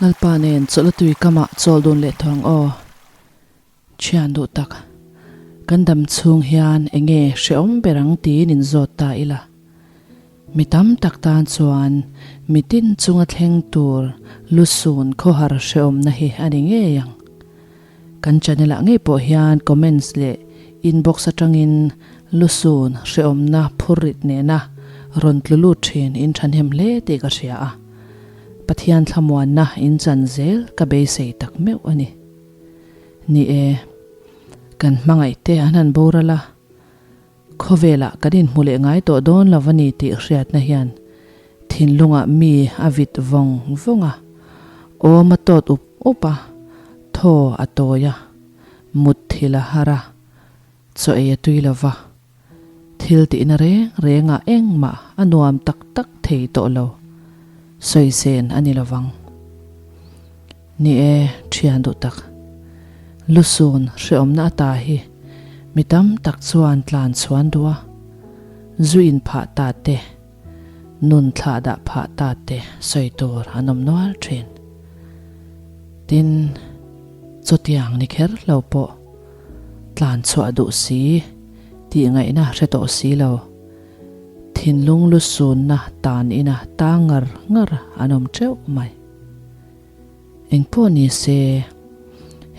Lalpa nen chawlh a tui kamah chawl dun leh tawh ang aw. Thian duh tak, kan dam chhung hian enge hrehawm ber ang tiin in zawt ta ila. Mi tam tak tan chuan mitin chunga thleng tur lusun khawhar hrehawmna hi a ni ngei ang. Kan channel ah ngei pawh hian comments leh inbox atangin lusun hrehawmna phurrit nena rawn tlu lut thin in thahnem hle tih ka hria a. Pathian thlamuanna in chan zel ka beisei tak meuh a ni. Ni e, kan hmangaih te an han boral a, khawvelah kan inhmu leh ngai tawh dawn lo a ni tih hriatna hian thinlungah mi a vit vawng vawng a, awm a tawt up up a, thaw a tawi a, mut thil a har a, chaw ei a tui lo va, thil tihna reng rengah engmah a nuam tak tak thei tawh lo, sawizen a ni lo vang. Ni e, thian duh tak. Lusun hreawmna ata hi mi tam tak chuan tlan chhuan duh a, zu in phah ta te, nun thlah dah phah ta te sawi tur an awm nual thin. Tin, chutiang ni kher lo pawh tlan chhuah duh si tih ngaihna hre tawh si lo, thinlung lusunna tan ina tang ngar ngar an awm teuh mai. Engpawh ni se,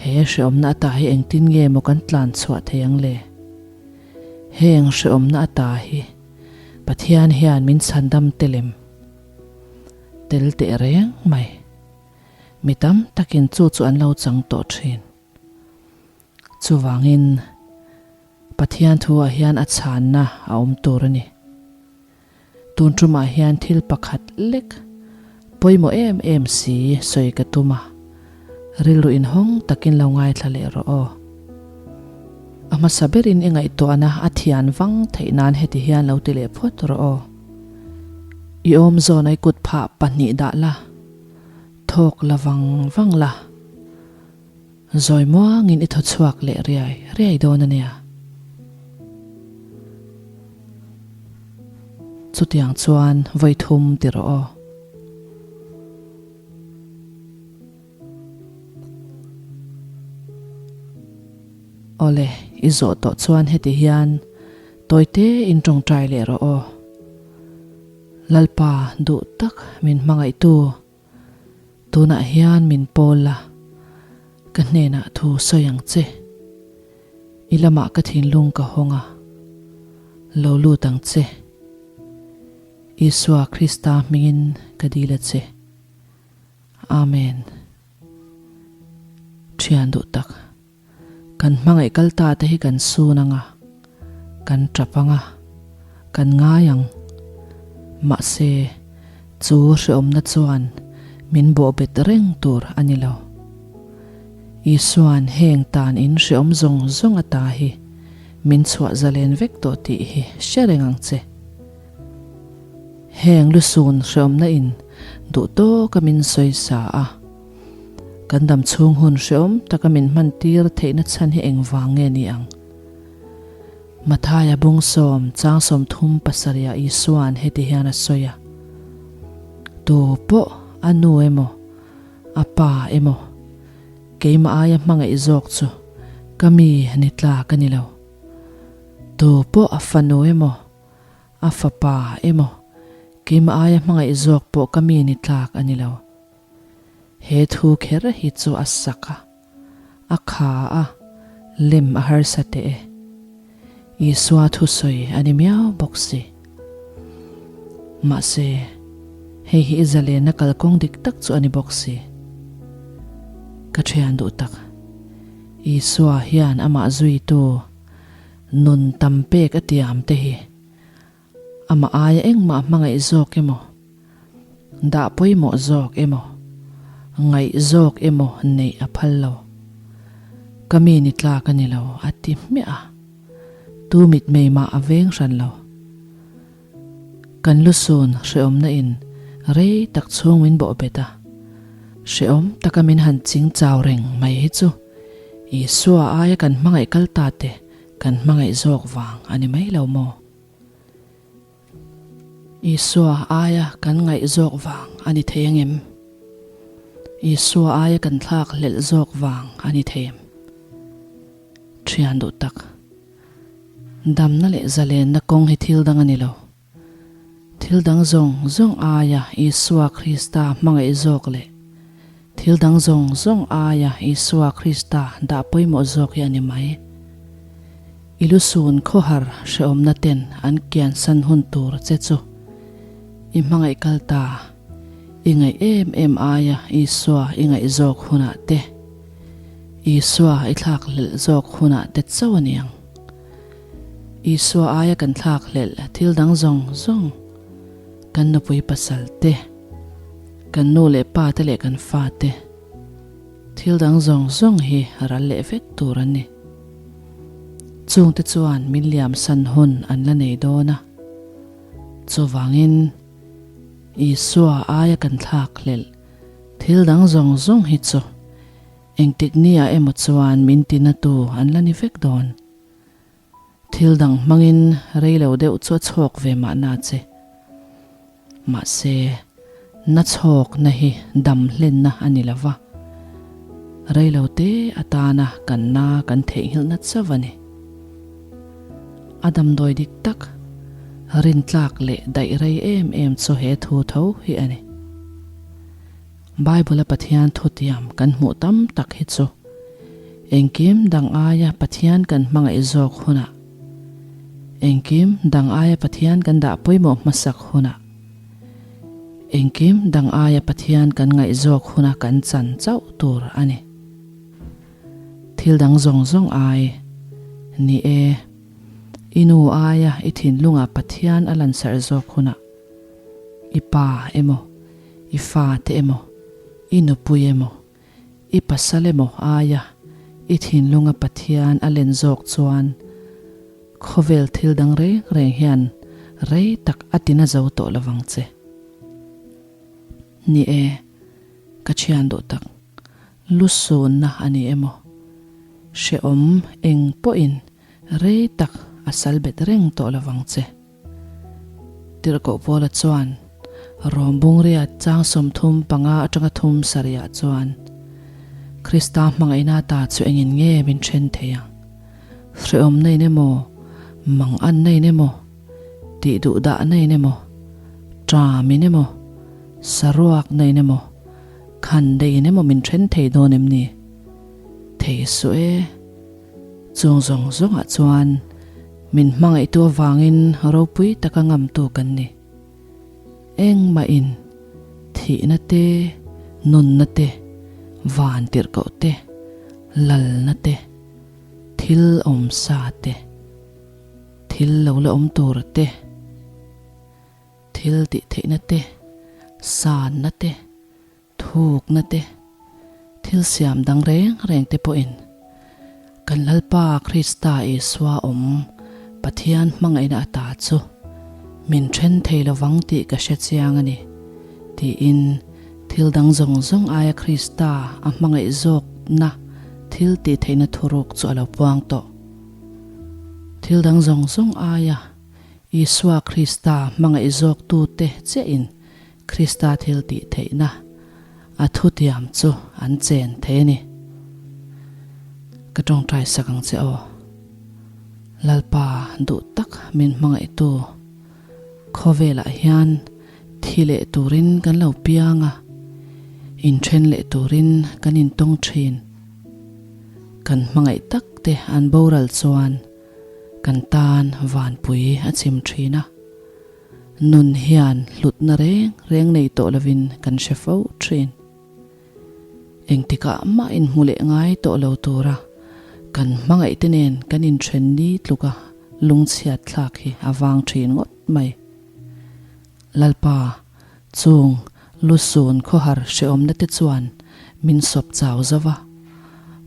he hreawmna ata hi engtin nge maw kan tlan chhuah thei ang le? Heng hreawmna ata hi Pathian hian min chhandam telem tel teh reng mai. Mi tam takin chu chu an lo chang tawh thin. Chuvangin Pathian thuah hian a chhanna a awm tur a ni. Tun tumah hian thil pakhat lek pawimawh em em si sawi ka tum a, rilru inhawng takin lo ngaithla leh rawh aw. A hmasa berin i ngaihtuahna a thian vang theih nan heti hian lo ti leh phawt rawh aw. I awm zawn ai kut phah pahnih dah la, thawk la vang vang la. Zawi muangin i thaw chhuak leh riai riai dawn a nia. Chutiang chuan vawi thum ti rawh aw. Awle, i zawh tawh chuan heti hian tawite in tawngtai leh rawh aw. Lalpa duh tak min hmangaihtu. Tunah hian min pawl la, ka hnenah thu sawi ang che. I lamah ka thinlung ka hawng a, lo lut ang che. Isua Krista hmingin ka dil a che. Amen. Thian duh tak, kan hmangaih kal ta te hi kan sun ang a, kan tap ang a, kan ngai ang. Mahse, chu hreawmna chuan min bawhbet reng tur a ni lo. Isua'n heng tan in hreawm zawng zawng ata hi min chhuah zalen vek tawh tih hi hre reng ang che. Heng lusun hreawmna in duh tawka min sawi sa a. Kan dam chhung hun hreawm taka min hman tir theihna chhan hi engvang nge ni ang? Mathaia bung sawm chang 37 ah Isua'n heti hian a sawi a, Tu pawh a nu emaw, a pa emaw, keimah aia hmangaih zawk chu ka mi ni tlak a ni lo. Tu pawh a fanu emaw, a fapa emaw, keimah aia hmangaih zawk pawh ka mi ni tlak a ni lo. He thu kher hi chu a sak a, a kha a, lem a harsa teh e. Isua thusawi a ni miau bawk si. Mahse, hei hi i zalenna kalkawng dik tak chu a ni bawk si. Ka thian duh tak, Isua hian amah zuitu nun tam pek a tiam te hi Amah aia engmah hmangaih zawk emaw, dah pawimawh zawk emaw, ngaih zawk emaw neih a phal lo. Ka mi ni tlak a ni lo, a ti hmiah a. Tu mitmei mah a veng hran lo. Kan lusun hreawmna in rei tak chhung min bawh bet a. Hreawm taka min han ching chau reng mai hi chu Isua aia kan hmangaih kal ta te Kan hmangaih zawk vang a ni mai lo maw? Isua aia kan ngaih zawk vang a ni thei angem? Isua aia kan thlak hlelh zawk vang a ni thei em? Thian duh tak. Damna leh zalenna kawng hi thil dang a ni lo. Thil dang zawng zawng aia Isua Krista hmangaih zawk leh thil dang zawng zawng aia Isua Krista dah pawimawh zawk hi a ni mai. I lusun khawhar hrehawmna ten an kiansan hun tur che chu i hmangaih kal ta. I ngaih em em aia Isua i ngaih zawk hunah te, Isua i thlak hlelh zawk hunah te chauh a niang. Isua aia kan thlak hlelh thil dang zawng zawng, kan nupui pasal te, kan nu leh pa te leh kan fa te, thil dang zawng zawng hi ral leh vek tur an ni. Chungte chuan min liamsan hun an la nei dawn a, chuvangin, Isua aia kan thlak hlelh thil dang zawng zawng hi chu engtik nia emaw chuan min tinatu an la ni vek dawn. Thil dang hmangin rei lo deuh chu a chhawk ve mahna che. Mahse, na chhawkna hi dam hlenna a ni lo va, rei lo te atana kan na kan theihnghilhna chauh a ni. A damdawi dik tak, rintlak leh daih rei em em chu he thu tho hi a ni. Bible-a Pathian thutiam kan hmuh tam tak hi chu engkim dang aia Pathian kan hmangaih zawk hunah, engkim dang aia Pathian kan dah pawimawh hmasak hunah, engkim dang aia Pathian kan ngaih zawk huna kan chan chauh tur a ni. Thil dang zawng zawng ai ni e, i nu aia i thinlungah Pathian a lansarh zawk hunah i pa emaw, i fate emaw, i nupui emaw, i pasal emaw aia i thinlunga Pathian a len zawk chuan khawvel thil dang reng reng hian rei tak a tina zo tawh lovang che. Ni e, ka thian duh tak. Lusunna a ni emaw? Hrehawm eng pawhin rei tak a sal bet reng tawh lovang che. Tirhkoh Paula chuan Rom bungria chang 35 atanga thum sarihah chuan, Krista hmangaihna ta chu engin nge min then thei ang? Hrehawmna in emaw, manganna in emaw, tih duhdahna in emaw, ṭam in emaw, saruakna in emaw, Khan deiin emaw min then thei dawn em ni? Thei suh e. Chung zawng zawngah chuan min hmangaihtu avangin ropui taka ngamtu kan ni. Engmahin thihna te, nunna te, van tirhkoh te, lalna te, thil awmsa te, thil lo la awm tur te, Thil tih theihna te, sanna te, thukna te, thil siam dang reng reng te pawhin kan Lalpa Krista Isua awm Pathian hmangaihna ata chu min then thei lovang tih ka hre chiang a ni, tiin thil dang zawng zawng aia Krista a hmangaih zawkna thil tih theihna thuruk chu a lo puang tawh. Thil dang zawng zawng aia Isua Krista hmangaih zawktute chiahin Krista thil tih theihna a thutiam chu an chen thei a ni. Ka tawngtai sak ang che aw. Lalpa duh tak min hmangaihtu khawvelah hian thi leh turin kan lo piang a, inthen leh turin kan intawng thin. Kan hmangaih takte an boral chuan Kan tan vanpui a chim thin a, nun hian hlutna reng reng nei tawh lovin kan hre fo thin. Engtikah mah inhmu leh ngai tawh lo tura kan hmangaihte nen kan inthen ni tluka lungchhiat thlak hi a vang thin ngawt mai. Lalpa, chung lusun khawhar hrehawmna te chuan min sawp chau zo va,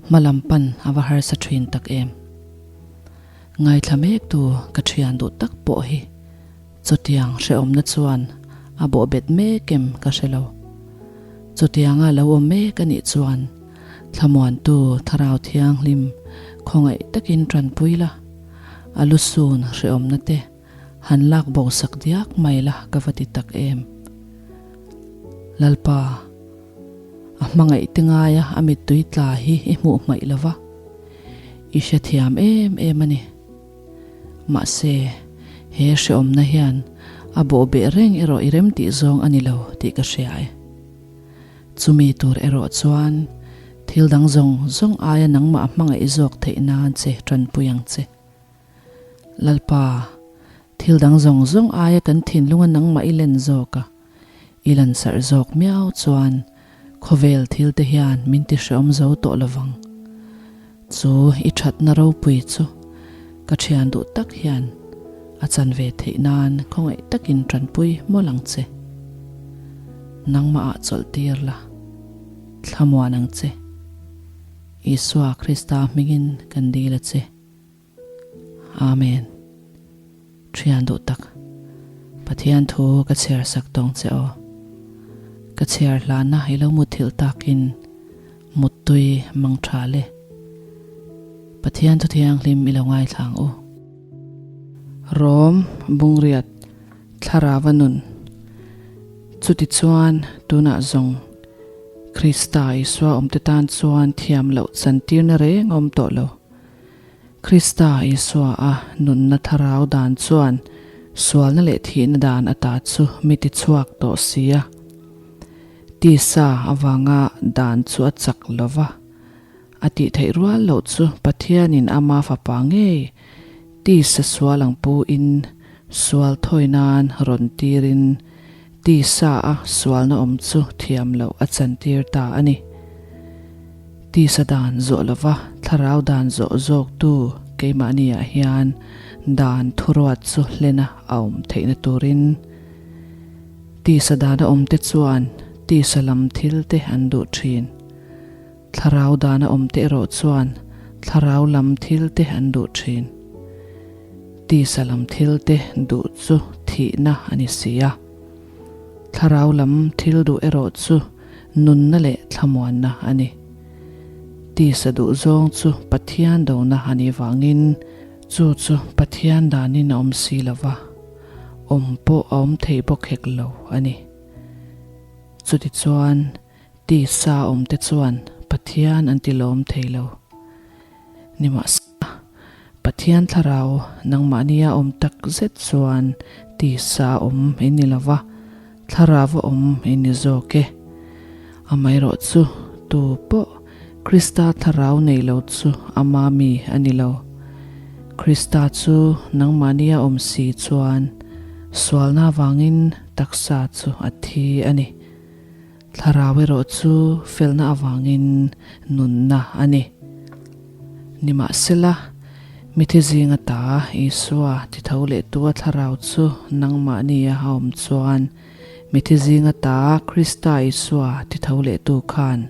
hma lam pan a va harsa thin tak em. Ngaithla mektu ka thian duh tak pawh hi chutiang hrehawmna chuan a bawhbet mek em ka hre lo. Chutianga lo awm mek a nih chuan thlamuantu Thlarau Thianghlim khawngaih takin tanpui la, a lusun hrehawmna te Han lak bo sak diak mai la ka va ti tak em. Lalpa, A hmangaih te ngaia a mittui tla hi i hmuh hmaih lo va, i hrethiam em em a ni. Mahse, he hrehawmna hian a bawhbeh reng erawh i remtih zawng a ni lo tih ka hria e. Chumi tur erawh chuan thil dang zawng zawng aia nangmah a hmangaih zawk theih nan che tanpui ang che. Lalpa, thil dang zawng zawng aia kan thinlunga nangmah i len zawk a, i lansarh zawk miau chuan khawvel thil te hian min ti hreawm zo tawh lovang. Chu i thatna ropui chu ka thian duh tak hian a chan ve theih nan khawngaih takin tanpui mawlh ang che. Nangmah ah chawlh tir la, thlamuan ang che. Isua Krista hmingin kan dil a che. Amen. Thian duh tak, Pathian thu ka chhiar sak tawng che aw. Ka chhiar hlana i lo muthilh takin muttui mang tha le. Pathian thu thianghlim i lo ngaithla ang u. Rom Bungriat Thlarava nun. Chutichuan tunah zawng Krista Isua awmte tan chuan thiam loh chantirna reng a awm tawh lo. Krista Isua a nunna thlarau dan chuan sualna leh thihna dan ata chu mi tichhuak tawh si a. Tisa avanga dan chu a chak lo va, a tih theih rual loh chu Pathianin ama fapa ngei tisa sual ang pu in sual thawi nan rawn tirin tisa a sualna awm chu thiam loh a chantir ta a ni. Tisa dan zawh lova thlarau dan zawh zawktu keimahniah hian dan thuruat chu hlena a awm theihna turin tisa dana awmte chuan tisa lam thil te an duh thin. Thlarau dana awmte erawh chuan thlarau lam thil te an duh thin. Tisa lam thil te duh chu thihna a ni si a. Thlarau lam thil duh erawh chu nunna leh thlamuanna a ni. Tisa duh zawng chu Pathian dona a nih vangin chu chu Pathian danin a awm si lo va, awm pawh a awm thei bawk hek lo a ni. Chutichuan, tisa awmte chuan Pathian an ti lawm thei lo. Nimahsela, Pathian thlarau nangmahnia awm tak zet chuan tisa awm in ni lo va, thlarau awm in ni zawk e. Amaherawh chu tu pawh Krista thlarau nei lo chu ama mi a ni lo. Krista chu nangmahnia awm si chuan sualna avangin taksa chu a thi a ni. Thlarau erawh chu felna avangin nunna a ni. Nimahsela, mithi zinga ta Isua titho lehtua thlarau chu nangmahnia a awm chuan, mithi zinga ta Krista Isua titho lehtu khan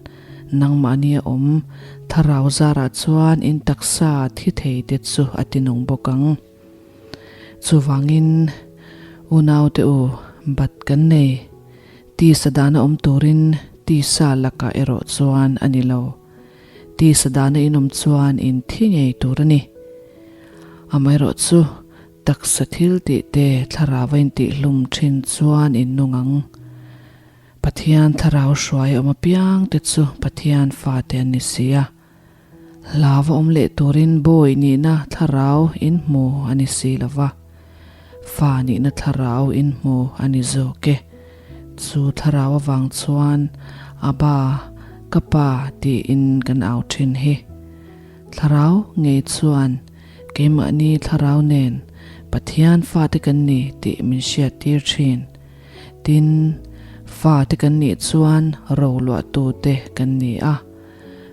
nangmahnia awm thlarau zarah chuan in taksa thi thei te chu a tinung bawk ang. Chuvangin, unaute u, bat kan nei. Tisa dana awm turin tisa lakah erawh chuan a ni lo. Tisa dana inawm chuan in thi ngei tur a ni. Amaherawh chu taksa thil tih te thlarau a intihhlum thin chuan in nung ang. Pathian thlarau hruai awm apiang te chu Pathian fate an ni si a. Hlau a awm leh turin bawi nihna thlarau in hmu a ni si lo va, fa nihna thlarau in hmu a ni zawk e. Chu thlarau avang chuan Abba, ka pa tiin kan au thin hi. Thlarau ngei chuan keimahni thlarau nen Pathian fate kan ni tih min hriattir thin. Tin, fate kan nih chuan roluahtute kan ni a.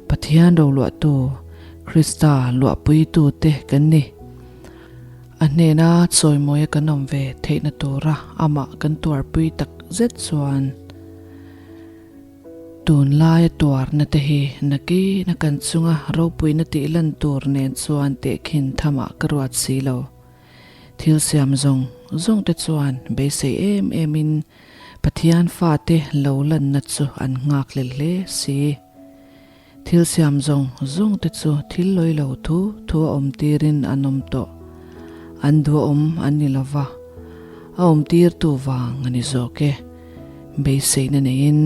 Pathian roluahtu, Krista luahpuitute kan ni. A hnena chawimawia kan awm ve theihna tura amah kan tuarpui tak zet chuan tunlaia tuarna te hi nakina kan chunga ropuina tih lan tur nen chuan tehkhin thamah ka ruat si lo. Thil siam zawng zawng te chuan beisei em emin Pathian fate lo lanna chu an nghakhlel hle si. Thil siam zawng zawng te chu thil lawi lo thu thu a awm tirin an awm tawh. An duhawm an ni lo va, a awm tirtu vang a ni zawk e. Beiseina neiin.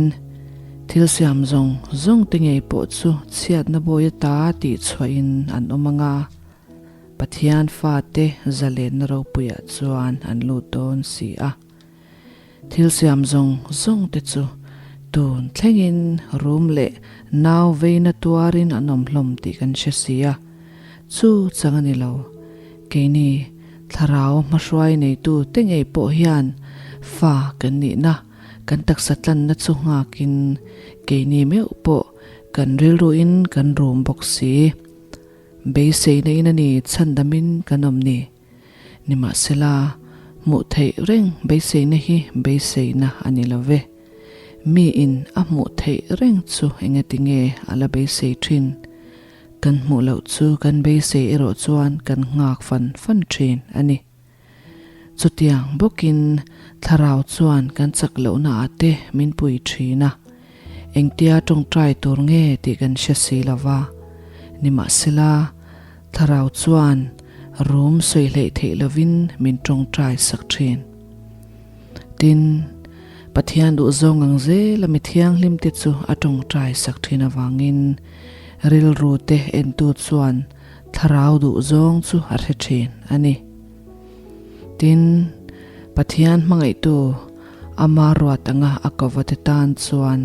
Thil siam zawng zawng te ngei pawh chu chhiatna bawi ata tih chhuahin an awm ang a, Pathian fate zalenna ropuiah chuan an lut dawn si a. Thil siam zawng zawng te chu tun thlengin rum leh nau veina tuarin an awm hlawm tih kan hre si a, chu chang a ni lo. Keini thlarau hmahruai neitu te ngei pawh hian fa kan nihna, kan taksa tlanna chu nghakin keini meuh pawh kan rilruin kan rum bawk si. Beiseina in a ni chhandamin kan awm ni. Nimahsela, hmuh theih reng beiseina hi beiseina a ni lo ve. Miin a hmuh theih reng chu engati nge a la beisei thin? Kan hmuh loh chu kan beisei erawh chuan kan nghak fan fan thin a ni. Chutiang bawkin thlarau chuan kan chak lohna ah te min pui thin a. Engtia tawngtai tur nge tih kan hre si lo va. Nimahsela, thlarau chuan rum sawi hleih theih lovin min tawngtai sak thin. Tin, Pathian duhzawng ang zela mi thianghlim te chu a tawngtai sak thin avangin rilru te entu chuan thlarau duhzawng chu a hre thin a ni. Tin, Pathian hmangaihtu ama ruat anga a kova te tan chuan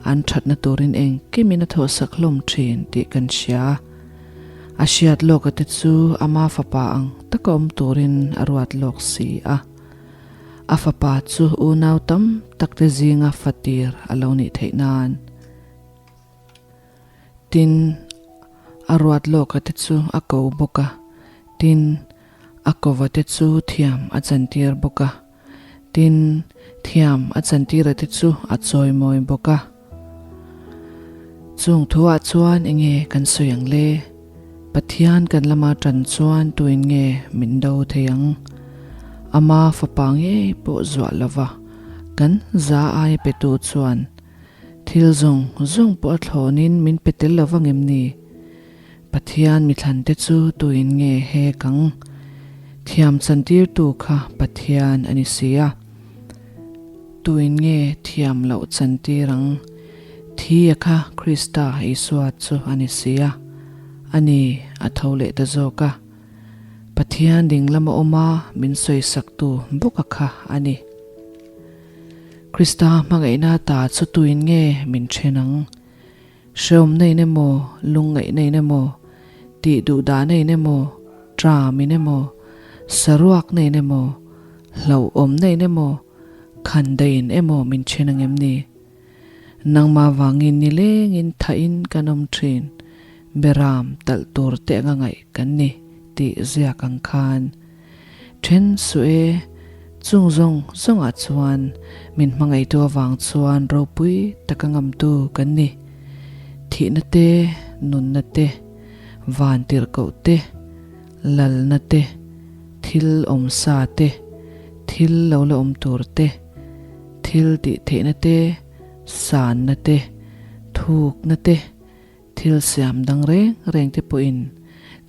an thatna turin engkimin a thawhsak hlawm thin tih kan hria. A hriat lawka te chu ama fapa ang taka awm turin a ruat lawk si a. A fapa chu unau tam tak te zinga fatir a lo nih theih nan. Tin, a ruat lawka te chu a ko bawk a. Tin, a kova te chu thiam a chantir bawk a. Tin, thiam a chantira te chu a chawimawi bawk a. Chung thuah chuan enge kan sawi ang le? Pathian kan lama tan chuan tuin nge min do thei ang? Ama fapa ngei pawh zuah lova kan za aia petu chuan thil zawng zawng pawh a thlawnin min pe tel lova ngem ni? Pathian mithlante chu tuin nge hek ang? Thiam chantirtu kha Pathian a ni si a. Tuin nge thiam loh chantir ang? Thi a kha Krista Isua chu a ni si a. A ni, a tho leh ta zawk a. Pathian ding lama awma min sawisaktu bawka kha a ni. Krista hmangaihna ta chu tuin nge min then ang? Hreawmna in emaw, lungngaihna in emaw, tih duhdahna in emaw, tram in emaw, saruakna in emaw, hlauhawmna in emaw, khandaih in emaw min then ang em ni? Nangmah vangin nilengin thahin kan awm thin, beram talh tur te anga ngaih kan ni tih ziak ang khan. Then suh e, chung zawng zawngah chuan min hmangaihtu avang chuan ropui taka ngamtu kan ni. Thihna te, nunna te, van tirhkoh te, lalna te, thil awmsa te, thil lo la awm tur te, thil tih theihna te, sanna te, thukna te, Thil siam dang reng reng te pawhin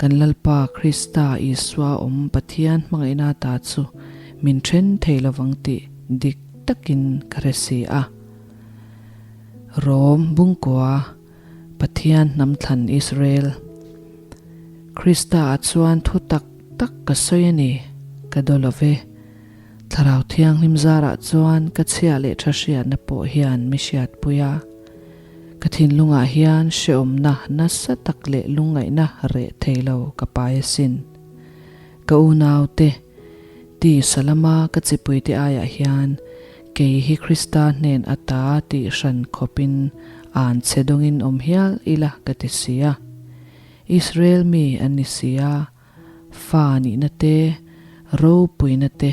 kan Lalpa Krista Isua awm Pathian hmangaihna ta chu min then thei lovang tih dik takin ka hre si a. Rom Bungkua, Pathian hnam thlan Israel. Krista ah chuan thu tak tak ka sawi a ni, ka daw lo ve. Thlarau Thianghlim zarah chuan ka chhia leh tha hriatna pawh hian mi hriatpui a. Ka thinlungah hian hreawmna nasa tak leh lungngaihna reh thei lo ka pai asin. Ka unaute, tisa lama ka chipuite aiah hian kei hi Krista hnen ata tih hran khawpin an che dawngin awm hial ila ka ti si a. Israel mi an ni si a, fa nihna te, ropuina te,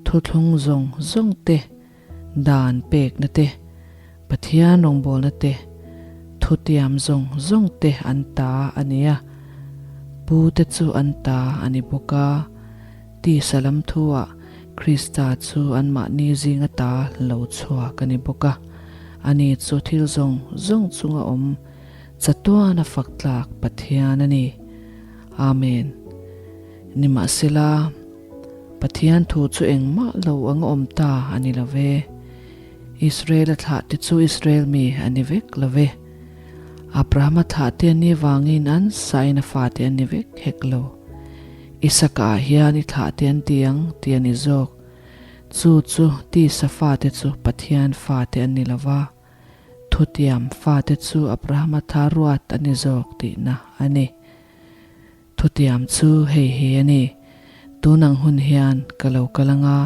thuthlung zawng zawng te, Dan pekna te, Pathian rawngbawlna te, thutiam zawng zawng te an ta a ni a, pu te chu an ta a ni bawk a. Tisa lam thuah Krista chu anmahni zinga ta lo chhuak a ni bawk a, ani chu thil zawng zawng chunga awm chatuana fak tlak Pathian a ni. Amen. Nimahsela. Pathian thu chu engmah lo anga awm ta a ni lo ve. Israel-a thlahte chu Israel mi a ni vek lo ve. Abrahama thlahte an nih vangin an sain a fate an ni vek hek lo. Isaka ah hian i thlahte an ti ang tih a ni zawk. Chu chu tisa fate chu Pathian fate an ni lo va, thutiam fate chu Abrahama tha ruat a ni zawk tihna a ni. Thutiam chu hei hi a ni, Tun ang hun hian ka lo kal anga,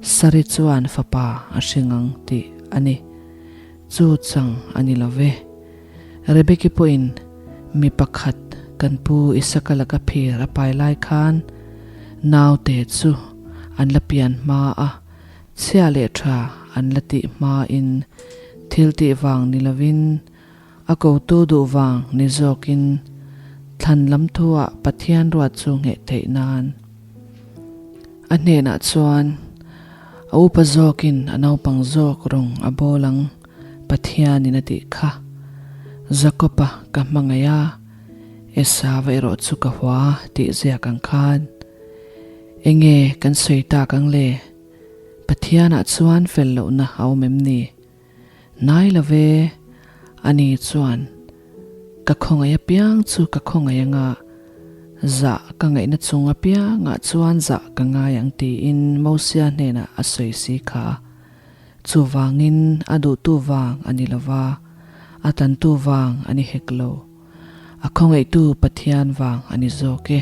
Sari chuan fapa a hring ang tih a ni. Chu chang a ni lo ve. Rebeki pawhin mi pakhat kan pu Isaka laka phir a pai lai khan naute chu an la pian hma a, chhia leh tha an la tih hmain thil tih vang ni lovin A kotu duh vang ni zawkin thlan lam thuah Pathian ruat chu ngheh theih nan. A hnenah chuan a upa zawkin a naupang zawk rawng a bawl ang Pathianin a tih kha. Jakob-a ka hmangaih a, Esau-a erawh chu ka hua tih ziak ang khan. Enge kan sawi tak ang le? Pathianah chuan fel lohna a awm em ni? Nai lo ve, ani chuan ka khawngaih apiang chu ka khawngaih anga, zah ka ngaihna chung apiangah chuan zah ka ngai ang tiin Mosia hnenah a sawi si kha. Chuvangin a duhtu vang a ni lo va, a tantu vang a ni hek lo. A khawngaihtu Pathian vang a ni zawk e.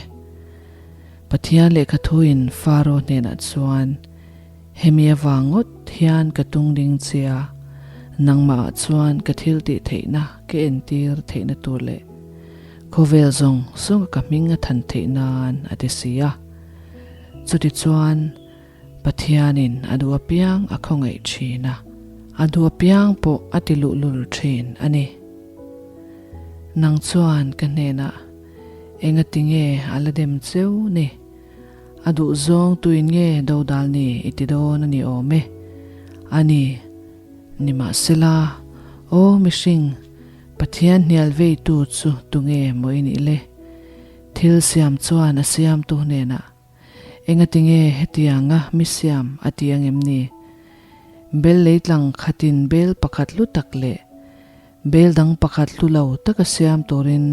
Pathian lehkha thuin Faro hnenah chuan, Hemi avang ngawt hian ka tung ding che a, nangmahah chuan ka thil tih theihna ka entir theihna tur leh khawvel zawng zawnga ka hming a than theih nan a ti si a. Chutichuan, Pathianin a duh apiang a khawngaih thin a, a duh apiang pawh a ti luhlul thin a ni. Nang chuan ka hnenah engatinge a la dem cheu ni? A duh zawng tuin nge dodal ni i ti dawn a ni awm e. A ni, nimahsela, aw mihring, Pathian hnial veitu chu tunge maw i nih le? Thil siam chuan a siamtu hnenah, Engatinge hetianga mi siam a ti ang em ni? Bel leitlang khatin bel pakhat hlu tak leh Bel dang pakhat hlu lo taka siam turin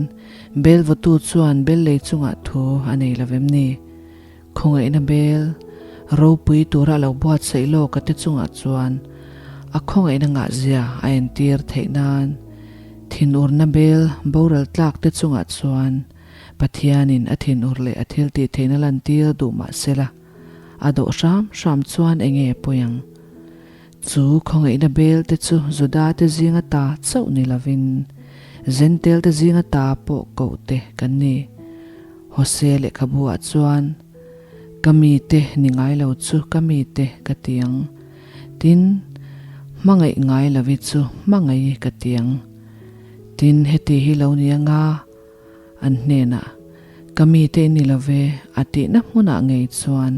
bel vawtu chuan bel lei chungah thu a nei lo vem ni? Khawngaihna bel ropui tura a lo buatsaih lawk a te chungah chuan a khawngaihna ngahzia a entir theih nan thinurna bel boral tlak te chungah chuan Pathianin a thinur leh a thiltih theihna lantir duh mah sela a dawh hram hram chuan enge pawi ang? Chu khawngaihna bel te chu Juda te zinga ta chauh ni lovin Zentel te zinga ta pawh koh te kan ni. Hosea lehkhabu ah chuan, Ka mite ni ngai lo chu ka mite ka ti ang, tin, hmangaih ngai lovi chu hmangaih ka ti ang. Tin, heti hi lo ni anga an hnenah, Ka mite i ni love a tihna hmunah ngei chuan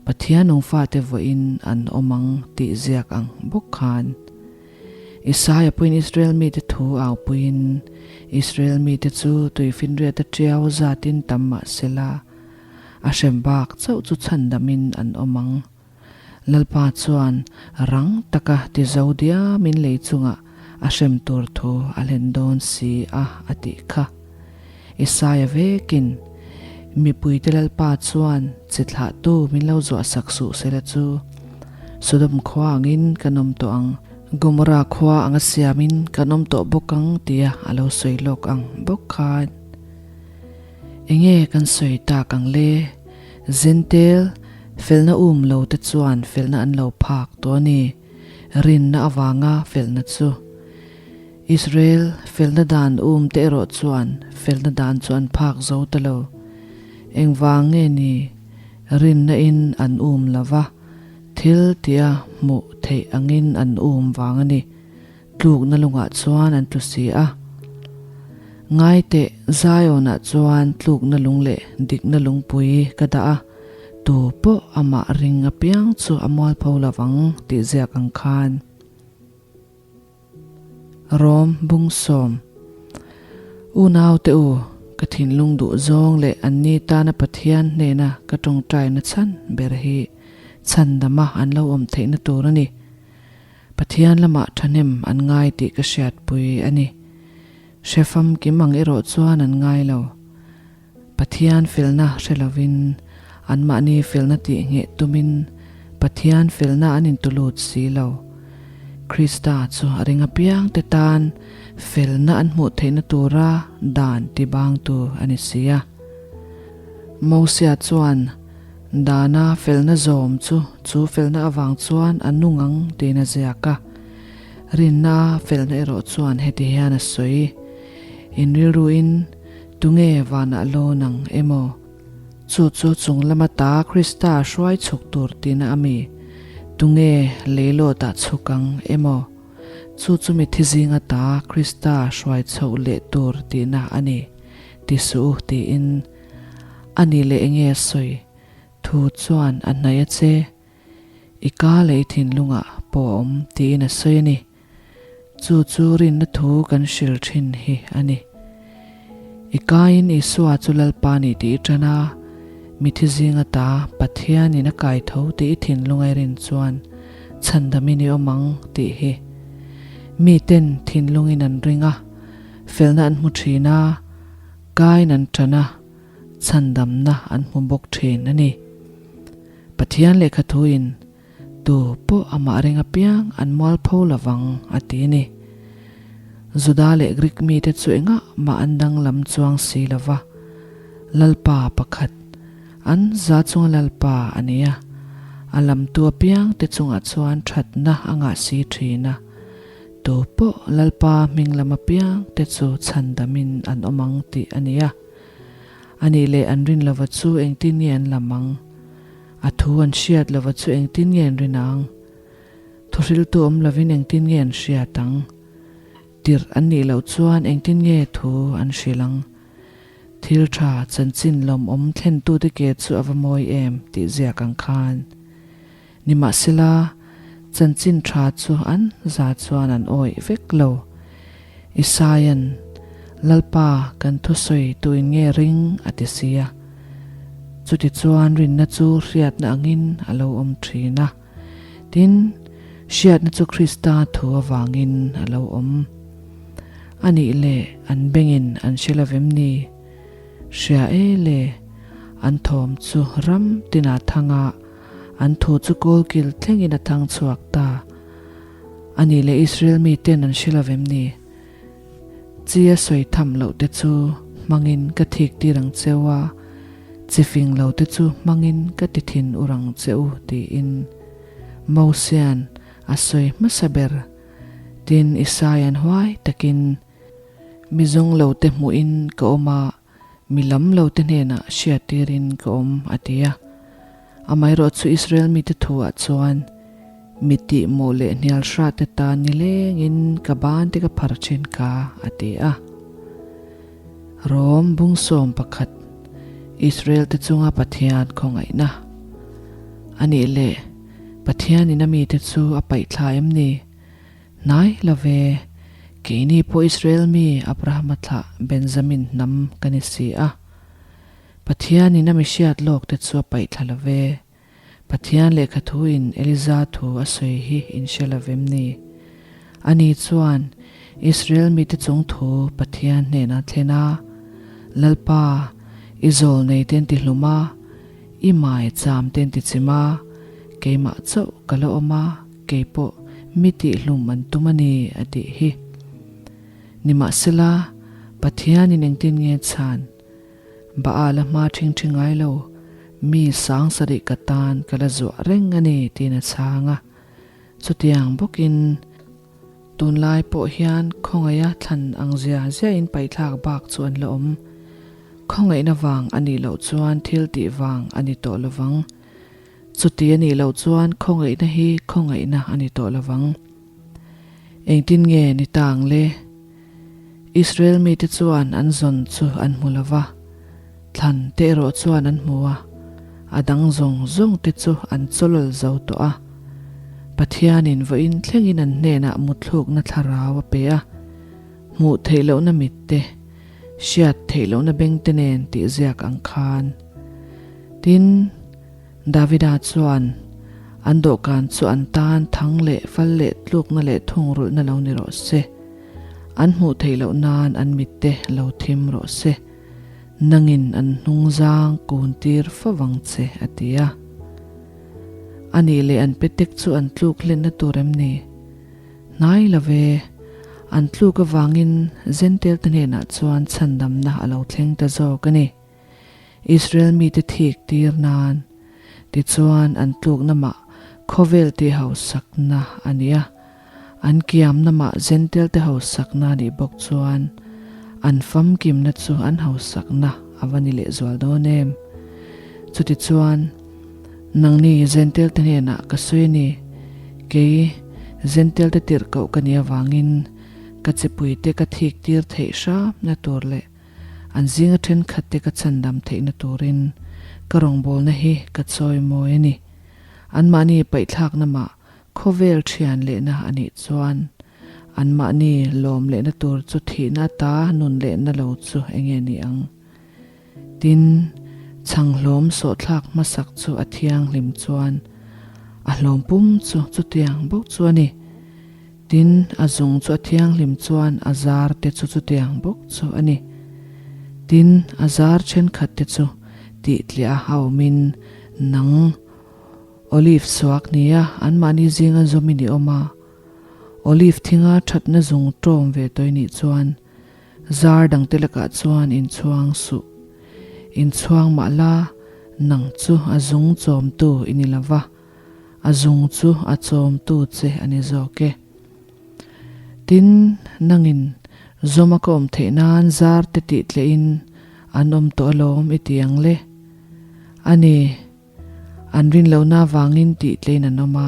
Pathian nung fate vawiin an awm ang tih ziak ang bawk khan. Isaia pawhin Israel mite thu au puiin, Israel mite chu tuifinriata tiau zatin tam mah sela, a hrem bak chauh chu chhandamin an awm ang. Lalpa chuan rang taka ti zo diamin lei chungah a hrem tur thu a hlen dawn si a a tih kha. Isaia vekin, Mipuite Lalpa chuan chi thlahtu min lo zuahsak suh sela chu, Sodom khua angin kan awm tawh ang, Gomorra khua anga siamin kan awm tawh bawk ang tia a lo sawi lawk ang bawk khan. Enge kan sawi tak ang le? Zentel, felna um lo te chuan felna an lo phak tawh a ni. Rinna avanga felna chu. Israel felna dan um te erawh chuan felna dan chu an phak zo ta lo. Engvang nge ni? Rinna in an um lo va, thil tia hmuh theih angin an um vang a ni. Tlukna lungah chuan an tlu si a. Ngaiteh, Zion-ah chuan tlukna lung leh dikna lungpui ka dah a, tu pawh amah ring apiang chu a mualpho lo vang tih ziak ang khan. Rom Bungsawm Unaute u, ka thinlung duh zawng leh anni tana Pathian hnena ka tawngtaina chhan ber hi chhandama an lo awm theihna tur a ni. Pathian lamah thahnem an ngai tih ka hriatpui a ni. Hre famkim ang erawh chuan an ngai lo. Pathian felna hre lovin, anmahni felna tih ngheh tumin Pathian felna an intulut si lo. Krista chu a ring apiangte tan felna an hmuh theihna tura dan tibangtu a ni si a. Mosia chuan dana felna zawm chu chu felna avang chuan a nung ang tiin a ziak a. Rinna felna erawh chuan heti hian a sawi, In rilruin Tunge vanah lawn ang emaw? Chu chu chung lama ta Krista hruai chhuk tur tihna a mi? Tunge leilawtah chhuk ang emaw? Chu chu mithi zinga ta Krista hruai chhoh leh tur tihna a ni, ti suh u tiin. A nih leh enge a sawi? Thu chuan a hnaih a che. I ka leh i thinlungah pawh a awm tiin a sawi a ni. Chu chu rinna thu kan hril thin hi a ni. I kaiin Isua chu Lalpa ni tih i tan a, mithi zinga ta Pathianin a kai tho tih i thinlung a i rin chuan chhandamin i awm ang tih hi. Miten thinlungin an ring a, felna an hmu thin a, kain an tan a, chhandamna an hmu bawk thin a ni. Pathian lehkha thuin Tu pawh amah reng apiang an mualpho lovang a ti a ni. Juda leh Grik mite chu engah mah an danglam chuang si lo va, Lalpa pakhat, an za chunga Lalpa a ni a, a lamtu apiang te chungah chuan thatna a ngah si thin a, tu pawh Lalpa hming lam apiang te chu chhandamin an awm ang tih a ni a. Anih leh an rin lova chu engtin nge an lam ang? A thu an hriat lova chu engtin nge an rin ang? Thuhriltu awm lovin engtin nge an hriat ang? Tirh an nih loh chuan engtin nge thu an hrilh ang? Thil tha chanchin lawmawm thlentute ke chu a va mawi em tih ziak ang khan. Nimahsela, chanchin tha chu an za chuan an awih vek lo. Isaia'n, Lalpa, kan thusawi tuin nge ring? a ti si a. Chutichuan rinna chu hriatna angin a lo awm thin a. Tin, hriatna chu Krista thu avangin a lo awm. A nih leh an bengin an hre lo vem ni? Hria e le, an thawm chu ram tinah thanga an thu chu kawlkil thlengin a thang chhuak ta. A nih leh Israel miten an hre lo vem ni? Chi a sawi tham loh te chu hmangin ka thik tir ang cheu a, chi fing lo te chu hmangin ka ti thin ur ang che u tiin Mosia'n a sawi hmasa ber. Tin, Isaia'n huai takin, Mi zawng lo te hmuhin ka awm a, Mi lam lo te hnenah hriattirin ka awm, a ti a. Amaherawh chu Israel mite thuah chuan, Mi tihmawh leh hnial hrat te tan nilengin ka ban te ka phar thin ka, a ti a. Rom bungsawm pakhat, Israel te chunga Pathian khawngaihna. A nih leh, Pathianin a mite chu a paihthla em ni? Hnai lo ve, keini pawh Israel mi Abrahama thlah Benjamin hnam ka ni si a. Pathianin a mi hriat lawk te chu a paih thla lo ve. Pathian lehkha thuin Eliza thu a sawi hi in hre lo vem ni? Ani chuan Israel mite chung thu Pathian hnenah thlen a, Lalpa, i zawl nei te an ti hlum a, i mai cham te an ti chim a, keimah chauh ka la awm a, Kei pawh mi tihhlum an tum a ni, a tih hi. Nimahsela, Pathianin engtin nge chhan? Baal a hma ṭhing ṭhi ngai lo, mi sang sarih ka tan ka la zuah reng a ni, tiin a chhang a. Chutiang bawkin, tunlai pawh hian khawngaih a thlan ang zia ziahin paihthlak bak chu an la awm. Khawngaihna vang a nih loh chuan thil tih vang a ni tawh lovang. Chuti a nih loh chuan khawngaihna hi khawngaihna a ni tawh lovang. Engtin nge ni ta ang le? Israel mite chuan an zawn chu an hmu lo va, thlan te erawh chuan an hmu a, a dang zawng zawng te chu an chawlawl zo tawh a. Pathianin vawiin thlengin an hnenah mutthlukna thlarau a pe a, hmuh theih lohna mit te, hriat theih lohna beng te nen tih ziak ang khan. Tin, Davida chuan, An dawhkan chu an tan thang leh fal leh tlukna leh thungrulhna lo ni rawh se. An hmuh theih loh nan an mitte lo thim rawh se. Nangin an hnungzang kun tir fo vang che, a ti a. A nih leh an petek chu an tluk hlenna tur em ni? Hnai lo ve. An tluk avangin Zentel te hnenah chuan chhandamna a lo thleng ta zawk a ni. Israel mite thik tir nan. Tichuan an tlukna mah khawvel tih hausakna a ni a, an kiamna mah Zentel te hausakna a nih bawk chuan an famkimna chu an hausakna a va ni lehzual dawn em? Chutichuan, nangni Zentel te hnenah ka sawi a ni, kei Zentel te tirhkoh ka nih avangin ka chipuite ka thik tir theih hramna tur leh An zinga thenkhatte ka chhandam theihna turin ka rawngbawlna hi ka chawi mawi a ni. Anmahni paihthlakna mah khawvel thian lehna a nih chuan anmahni lawm lehna tur chu thihna ata nun lehna lo chu enge ni ang? Tin, chhanghlawm sawhthlak hmasak chu a thianghlim chuan a hlawm pum chu chutiang bawk chu a ni. Tin, a zung chu a thianghlim chuan a zar te chu chutiang bawk chu a ni. Tin, a zar thenkhat te chu tihtliah a awmin nang Olive suak nia anmahni zinga zawmin i awm a. Olive thinga thatna zung tawm ve tawih nih chuan zar dangte lakah chuan inchhuang suh. Inchhuang mah la, nang chu a zung chawmtu i ni lo va. A zung chu a chawmtu che a ni zawk e. Tin, nangin zawma ka awm theih nan zar te tih tlehin an awm tawh alawm i ti ang le. A ni, an rin lohna avangin tih tlein an awm a,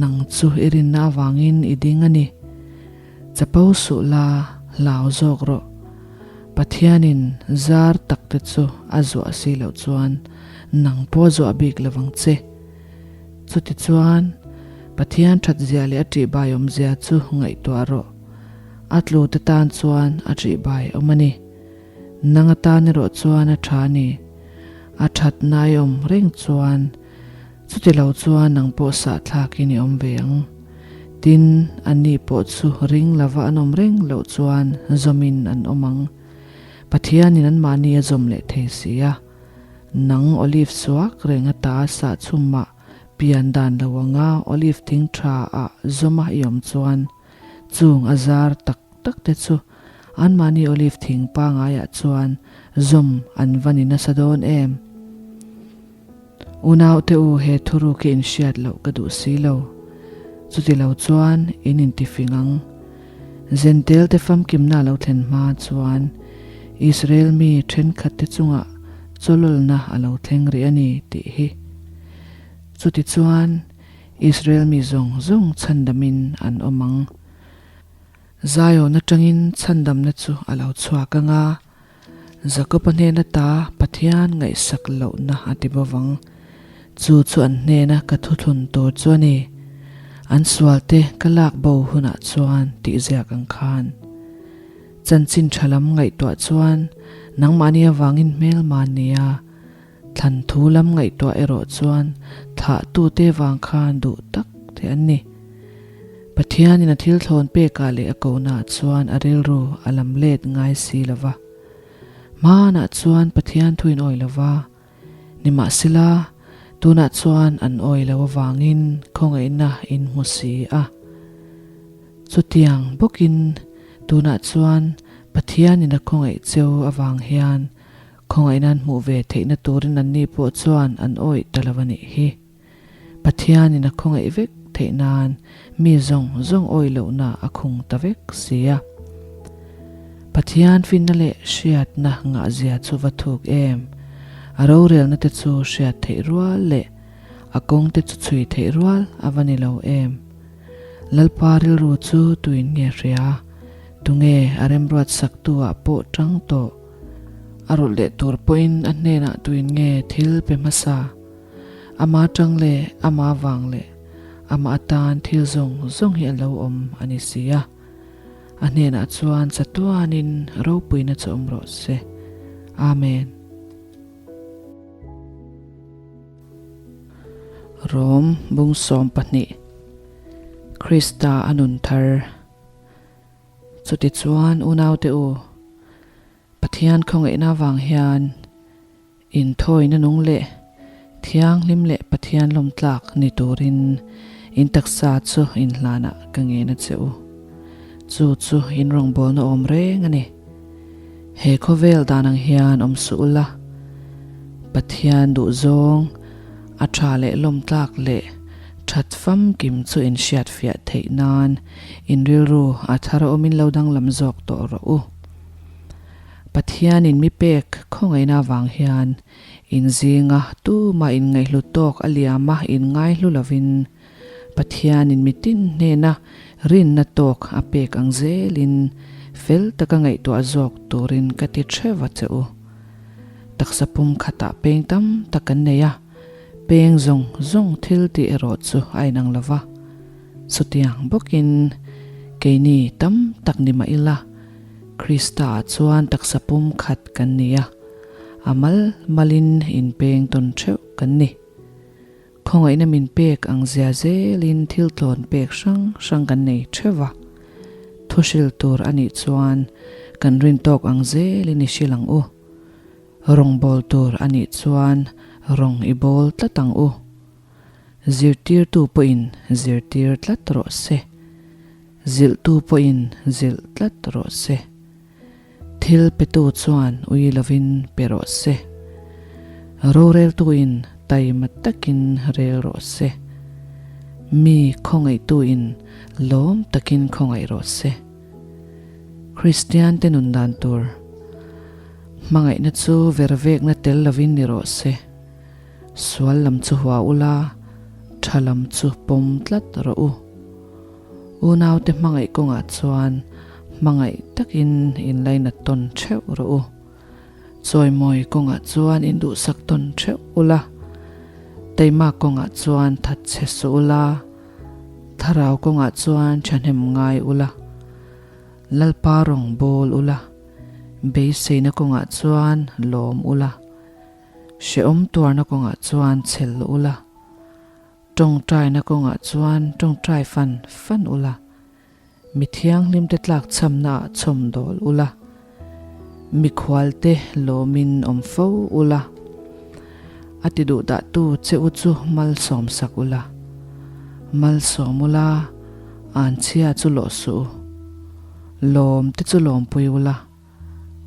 nang chu i rinna avangin i ding a ni. Chapo suh la, hlau zawk rawh. Pathianin zar tak te chu a zuah si loh chuan nang pawh a zuah bik lo vang che. Chutichuan, Pathian that zia leh a ṭihbai awmzia chu ngaihtuah rawh. A tlu te tan chuan a ṭihbai awm a ni. Nang atan erawh chuan a ṭha a ni. A ṭhatna i awm reng chuan chuti lo chuan nang pawh sahthlakin i awm ve ang. Tin, anni pawh chu ring lova an awm reng loh chuan zawmin an awm ang. Pathianin anmahni a zawm leh thei si a. Nang olive suak reng ata sah chhumah pian dan lo anga olive thing tha ah zawma i awm chuan chung a zar tak tak te chu anmahni olive thing pangaiah chuan zawm an va ni nasa dawn em? Unaute u he thuruk hi inhriat loh ka duh si lo. Chuti lo chuan in intifing ang. Zentel te famkimna a lo thlen hma chuan Israel mi thenkhat te chungah chawlawlna a lo thleng rih a ni tih hi. Chuti chuan Israel mi zawng zawng chhandamin an awm ang. Zion atangin chhandamna chu a lo chhuak ang a. Jakob-a hnen ata Pathian ngaihsak lohna a ti bo vang. Chu chu an hnena ka thuthlun tur chu a ni. An sualte ka lak bo hunah chuan tih ziak ang khan. Chanchin tha lam ngaihtuah chuan nangmahni avangin hmelma nia thlan thu lam ngaihtuah erawh chuan thlahtute vang khan duh tak te an ni. Pathianin a thil thlawn pekah leh a kohnaah chuan a rilru a lam let ngai si lo va. Hmanah chuan Pathian thu in awi lo va, nimahsela tunah chuan an awi lo avangin khawngaihna in hmu si a. Chutiang bawkin tunah chuan Pathianin a khawngaih cheu avang hian khawngaihna an hmuh ve theihna turin anni pawh chuan an awih ta lo a nih hi. Pathianin a khawngaih vek theih nan mi zawng zawng awih lohna a khung ta vek si a. Pathian finna leh hriatna ngahzia chu va thuk em? A rorelna te chu hriat theih rual leh a kawng te chu chhui theih rual a va ni lo em? Lalpa rilru chu tuin nge hria? Tunge a remruat saktu ah pawh tang tawh? A rawlh leh tur pawhin a hnenah tuin nge thil pe hmasa? Ama tang leh ama vang leh ama atan thil zawng zawng hi a lo awm a ni si a. A hnenah chuan chatuanin ropuina chu awm rawh se. Amen. Rom bung 12 Krista a nun thar. Chutichuan unaute u, Pathian khawngaihna avang hian inthawina nung leh thianghlim leh Pathian lawmtlak ni turin in taksa chu inhlanah ka ngen a che u. Chu chu in rawngbawlna awm reng a ni. He khawvel dan ang hian awm suh ula, Pathian duhzawng a tha leh lawmtlak leh that famkim chu in hriatfiah theih nan in rilru a thar awmin lo danglam zawk tawh rawh u. Pathianin mi pek khawngaihna avang hian in zinga tumah inngaihlu tawk a liama inngaihlu lovin Pathianin mitin hnena rinna tawk a pek ang zelin fel taka ngaihtuah zawk turin ka ti theuh a che u. Taksa pum khatah peng tam tak kan nei a, peng zawng zawng thil tih erawh chu a inang lo va. Chutiang bawkin keini tam tak ni mah ila, Krista-ah chuan taksa pum khat kan ni a, a mal malin inpeng tawn theuh kan ni. Khawngaihna min pek ang zia zelin thil tlawn pek hrang hrang kan nei theuh va. Thu hril tur a nih chuan kan rin tawk ang zelin i hril ang u. Rawng bawl tur a nih chuan rawng i bawl tlat ang u. Zirtirtu pawhin zirtir tlat rawh se. Zilhtu pawhin zilh tlat rawh se. Thil petu chuan ui lovin pe rawh se. Roreltuin taima takin rel rawh se. Mi khawngaihtuin lawm takin khawngaih rawh se. Kristiante nun dan tur hmangaihna chu vervekna tel lovin ni rawh se. Sual lam chu hua ula, tha lam chu pawm tlat rawh u. Unaute hmangaih kawngah chuan hmangaih takin inlainat tawn theuh rawh u. Chawimawi kawngah chuan induhsak tawn theuh ula. Taima kawngah chuan that chhe suh ula. Thlarau kawngah chuan thahnem ngai ula. Lalpa rawng bawl ula. Beiseina kawngah chuan lawm ula. Hrehawm tuarna kawngah chuan chhel ula. Tawngtaina kawngah chuan tawngtai fan fan ula, mi thianghlimte tlakchhamnaah chhawm dawl ula, mikhualte lawmin awm fo ula, a ti duhdahtu che u chu malsawm sak ula, malsawm ula, anchhia chu lawh suh u, lawmte chu lawmpui ula,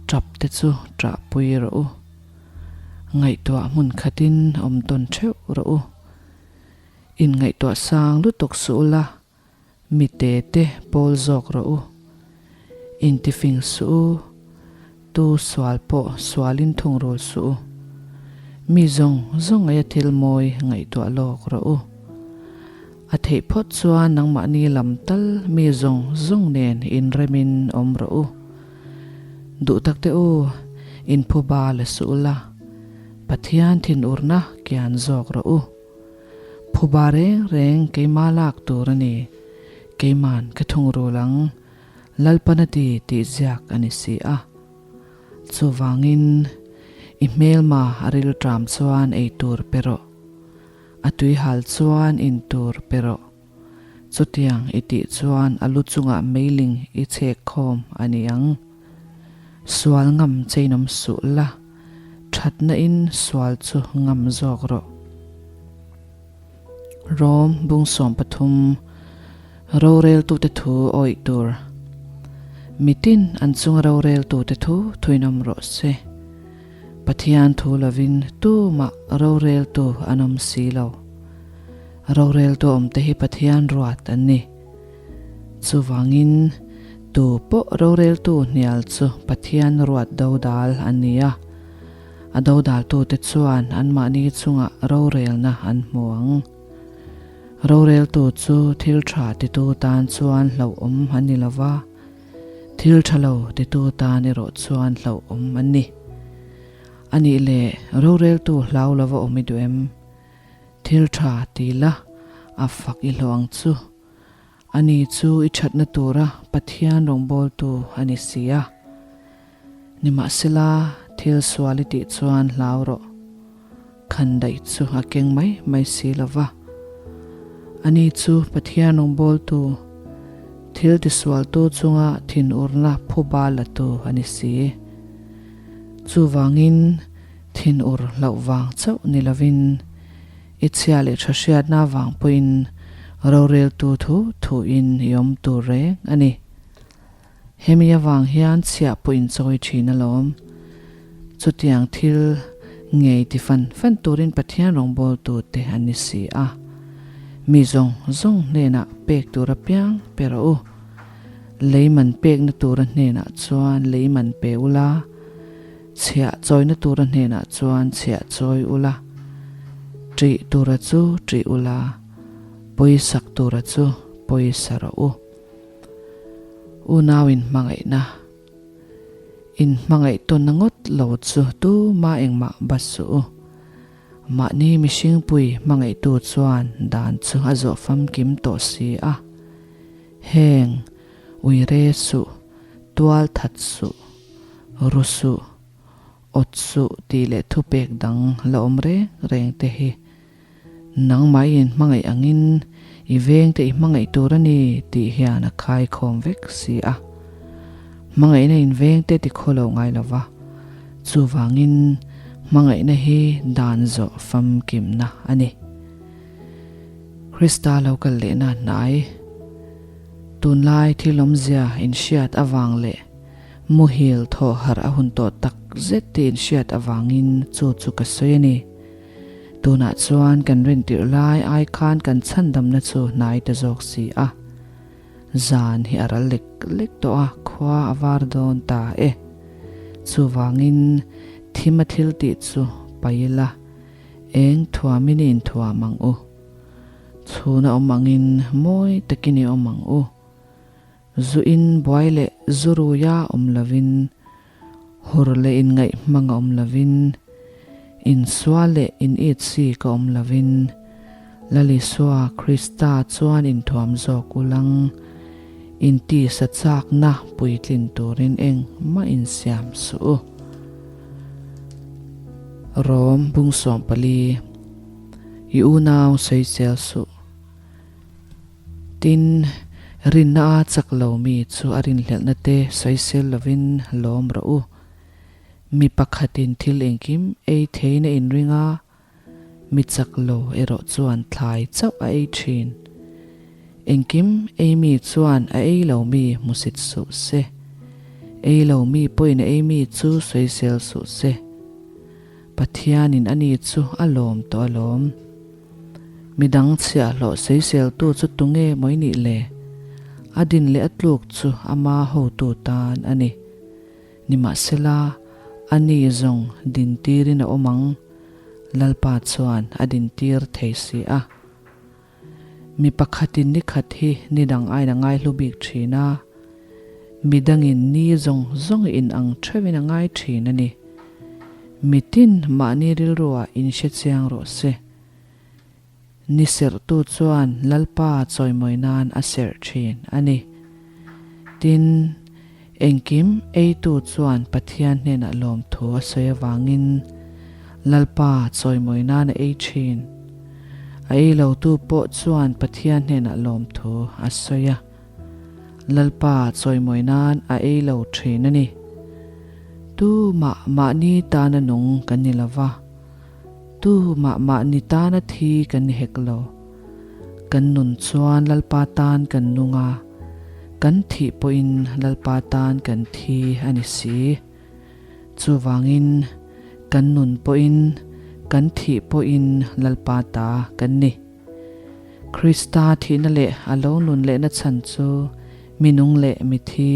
tap te chu ṭahpui rawh u. Ngaihtuah hmun khatin awm tawn theuh rawh u. Inngaihtuah sang lutuk suh ula, mi te te pawl zawk rawh u. Intifing suh u, tu sual pawh sualin thungrul suh u. Mi zawng zawng aia thil mawi ngaihtuah lawk rawh u. A theih phawt chuan nangmahni lam tal mi zawng zawng nen inremin awm rawh u. Duh tak teh u, inphuba la suh ula, Pathian thinurna kian zawk rawh u. Phuba reng reng keima lak tur a ni, keiman ka thungrul ang, Lalpan a ti tih ziak a ni si a. Chuvangin, i hmelma a rilṭam chuan ei tur pe rawh. A tuihal chuan in tur pe rawh. Chutiang i tih chuan a lu chungah meiling i chhek khawm a ni ang. Sual ngam cheinawm suh la, thatna in sual chu ngam zawk rawh. Rom bung 13 Roreltute thu awih tur Mitin an chunga roreltute thu thuinawm rawh se. Pathian thu lovin tumah roreltu an awm si lo. Roreltu awmte hi Pathian ruat an ni. Chuvangin, tu pawh roreltu hnial chu Pathian ruat dodal an ni a. A dodaltute chuan anmahni chungah rorelna an hmu ang. Roreltu chu thil tha titu tan chuan hlauhawm an ni lo va. Thil tha lo titu tan erawh chuan hlauhawm an ni. A nih leh roreltu hlau lova awm i duh em? Thil tha ti la, a fak i hlawh ang chu. Ani chu i thatna tura Pathian rawngbawltu a ni si a. Nimahsela, thil sual i tih chuan hlau rawh. Khan daih chu a keng mai mai si lo va. Ani chu Pathian rawngbawltu, thil tisualtu chunga thinurna phuba latu a ni si. Chuvangin thinur hlauh vang chauh ni lovin i chhia leh tha hriatna vang pawhin roreltu thu thuin i awm tur reng a ni. Hemi avang hian chhiah pawh in chawi thin alawm. Chutiang thil ngei ti fan fan turin Pathian rawngbawltu te an ni si a. Mi zawng zawng hnenah pek tur apiang pe rawh u. Lei man pekna tura hnenah chuan lei man pe ula, chhiah chawina tura hnenah chuan chhiah chawi ula, ṭih tura chu ṭih ula, pawisak tura chu pawisa rawh u. Unau inhmangaihna, Inhmangaih tawnna ngawt lo chu tuma engmah bat suh u. Mahni mihringpui hmangaihtu chuan dan chu a zawh famkim tawh si a. Heng, uire suh, tual that suh, ru suh, awt suh tih leh thupek dang la awm reng reng te hi Nangmah i inhmangaih angin i vengte i hmangaih tur a ni tih hian a khaikhawm vek si a. Hmangaihna in vengte ti khaw lo ngai lo va, chuvangin hmangaihna hi dan zawh famkimna a ni. Krista lo kal lehna hnai, tunlai thil awmzia inhriat avang leh muhil thawh harh a hun tawh tak zet tih inhriat avangin chu chu ka sawi a ni. Tunah chuan kan rintirh lai ai khan kan chhandamna chu hnai ta zawk si a. Zan hi a ral lek lek tawh a, khua a var dawn ta e. Chuvangin thim a thil tih chu pai ila, eng thuamin i inthuam ang u. Chhuna awm angin mawi takin i awm ang u. Zu in buai leh zu ruia awm lovin Hur leh inngaih hmang a awm lovin, insual leh in-it-sik a awm lovin, Lal Isua Krista chuan inthuam zawk ulang, intisa chakna puitlin turin engmah insiam suh u. Rom bung 14, I unau sawisel suh. Tin, rinna a chak lo mi chu a rinhlelhna te sawisel lovin lawm rawh u. Mi pakhatin thil engkim ei theiin a inring a, mi chak lo erawh chuan thlai chauh a ei thin. Engkim ei mi chuan a ei lo mi hmusit suh se. Ei lo mi pawhin a ei mi chu sawisel suh se. Pathianin ani chu a lawm tawh alawm. Midang chhiahhlawh seiseltu chu tunge maw i nih le? A din leh a tluk chu ama hotu tan a ni. Nimahsela, a ni zawng dintirin a awm ang, Lalpa chuan a dintir thei si a. Mi pakhatin ni khat hi ni dang aiin a ngaihlu bik thin a, midangin ni zawng zawng in ang theuhin a ngai thin a ni. Mitin mahni rilruah inhre chiang rawh se. Ni serhtu chuan Lalpa chawimawi nan a serh thin a ni. Tin, engkim eitu chuan Pathian hnenah lawmthu a sawi avangin Lalpa chawimawi nan a ei thin. A ei lotu pawh chuan Pathian hnenah lawmthu a sawi a. Lalpa chawimawi nan a ei lo thin a ni. Tumah mahni tana nung kan ni lo va. Tu mah mahni tana thi kan ni hek lo. Kan nun chuan Lalpa tan kan nung a, kan thih pawhin Lalpa tan kan thi a ni si. Chuvangin kan nun pawhin kan thih pawhin Lalpa ta kan ni. Krista thihna leh a lo nun lehna chhan chu mi nung leh mi thi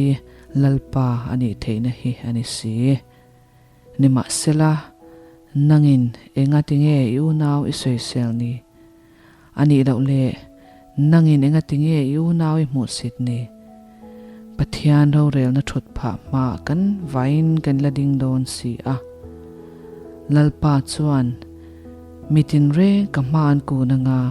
Lalpa a nih theihna hi a ni si. Nimahsela, nangin engatinge i unau i sawisel ni? A nih loh le, nangin engatinge i unau i hmuhsit ni? Pathian rorelna thut phah hma kan vaiin kan la ding dawn si a. Lalpa chuan, Mi tinreng ka hma an kun anga,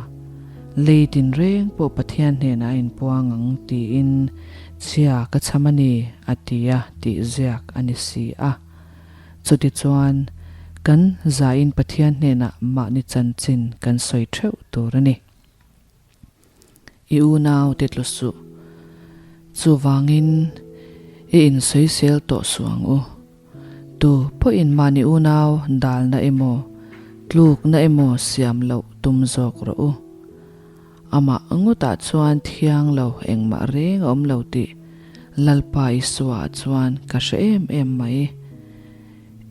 lei tinreng pawh Pathian hnenah a inpuang ang tiin chhia ka chham a ni, a ti a tih ziak a ni si a. Chutichuan, kan zain Pathian hnenah mahni chanchin kan sawi theuh tur a ni. I unau te tlu suh. Chuvangin i insawisel tawh suh ang u. Tu pawhin mahni unau dalna emaw, tlukna emaw siam loh tum zawk rawh u. Amah ngawtah chuan thiang lo engmah reng a awm lo tih Lalpa Isua-ah chuan ka hre em em mai.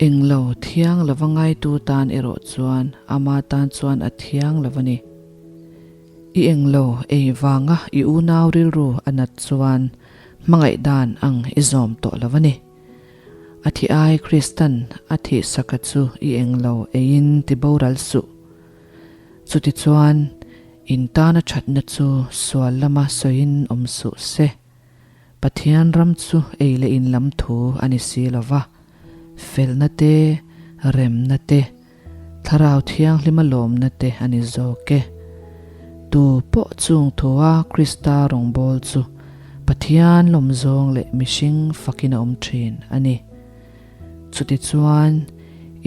Englo thiang lova ngaitu tan erawh chuan ama tan chuan a thiang lo a ni. I englo ei vanga i unau rilru a nat chuan hmangaih dan ang i zawm tawh lo a ni. A thi ai Kristan a thih saka chu i englo eiin ti boral suh. Chutichuan, in tana thatna chu sual lama sawiin awm suh se. Pathian ram chu ei leh in lam thu a ni si lo va, felna te, remna te, Thlarau Thianghlima lawmna te a ni zawk e. Tu pawh chung thua Krista rawngbâwl chu Pathian lawmzawng leh mihring fakin a awm ṭhîn a ni. Chutichuan,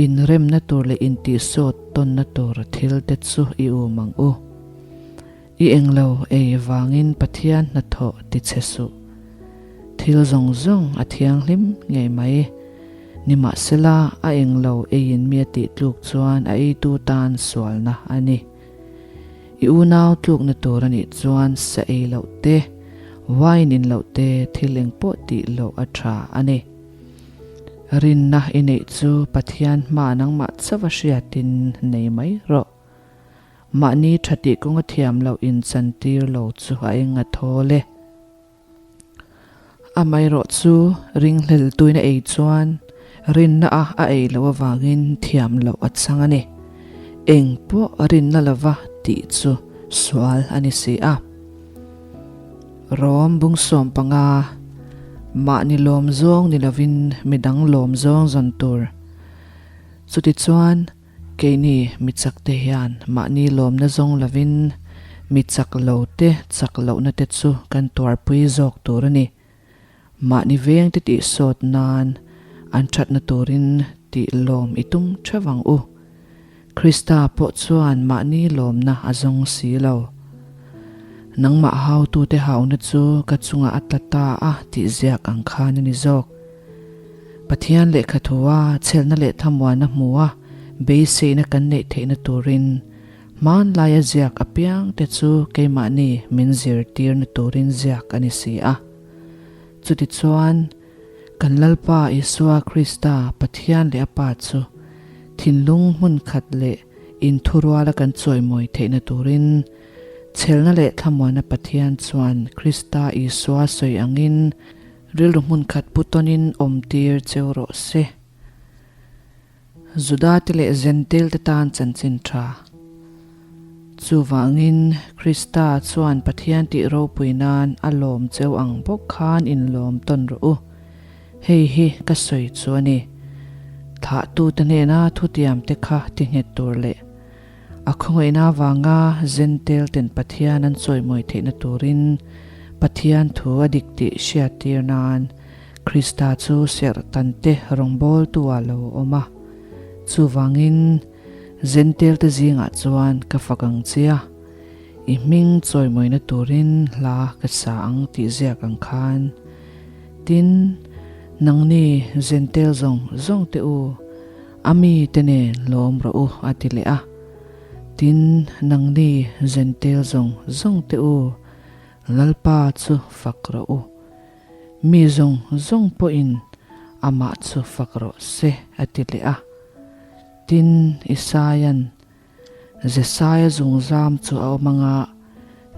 inremna tûr leh intihsâwt tawnna tûr thilte chu i ûm ang u. I englo ei vangin Pathian hnathawh ti che suh. Thil zawng zawng a thianghlim ngei mai. Nimahsela, a englo eiin mi a tih tluk chuan a eitu tan sualna a ni. I unau tlukna tur a nih chuan sa ei loh te, wine in loh te thil engpawh tih loh a tha a ni. Rinna i neih chu Pathian hma nangmah chauh a hriatin nei mai rawh. Mahni tha tih kawnga thiam loh inchantir lo chu a eng a thawl e. Amaherawh chu ringhlel tuin a ei chuan rinna a a ei loh avangin thiam loh a chang a ni. Eng pawh rinna lova tih chu sual a ni si a. Rom bungsawm panga, Mahni lawm zawng ni lovin midang lawm zawng zawn tur. Chutichuan. Keini mi chakte hian mahni lawmna zawng lovin mi chak lo te chak lohna te chu kan tuarpui zawk tur a ni. Mahni vengte tih sawt nan an thatna turin tih lawm i tum theuh ang u. Krista pawh chuan mahni lawmna a zawng si lo. Nangmah hautute hauna chu ka chungah a tla ta a tih ziak ang khan a ni zawk. Pathian lehkha thua chhelna leh thamuana hmua beiseina kan neih theihna turin hmanlaia ziak apiang te chu keimahni min zirtirna turin ziak a ni si a. Chutichuan, kan Lalpa Isua Krista Pathian leh a Pa chu thinlung hmun khat leh inthuruala kan chawimawi theihna turin chhelna leh thlamuana Pathian chuan Krista Isua sawi angin Rilru hmun khat pu tawnin awm tir cheu rawh se. Juda te leh Zentel te tan chanchin tha. Chuvangin Krista chuan Pathian tih ropui nan a lawm cheu ang bawk khan inlawm tawn rawh u. Hei hi ka sawi chu a ni. Thlahtute hnena thutiam te kha ti nghet tur leh A khawngaihna avanga Zentel ten Pathian an chawimawi theihna turin Pathian thu a dik tih hriattir nan Krista chu serhtante rawngbawltu ah lo awm a. Chuvangin Zentel te zingah chuan ka fak ang che a, i hming chawimawina turin hla ka sa ang tih ziak ang khan. Tin, nangni Zentel zawng zawng te u, A mi te nen lawm rawh u a ti leh a. Tin, nangni Zentel zawng zawng te u, Lalpa chu fak rawh u. Mi zawng zawng pawhin amah chu fak rawh se a ti leh a. Tin, Isaia'n Jesaia zungzam chu a awm anga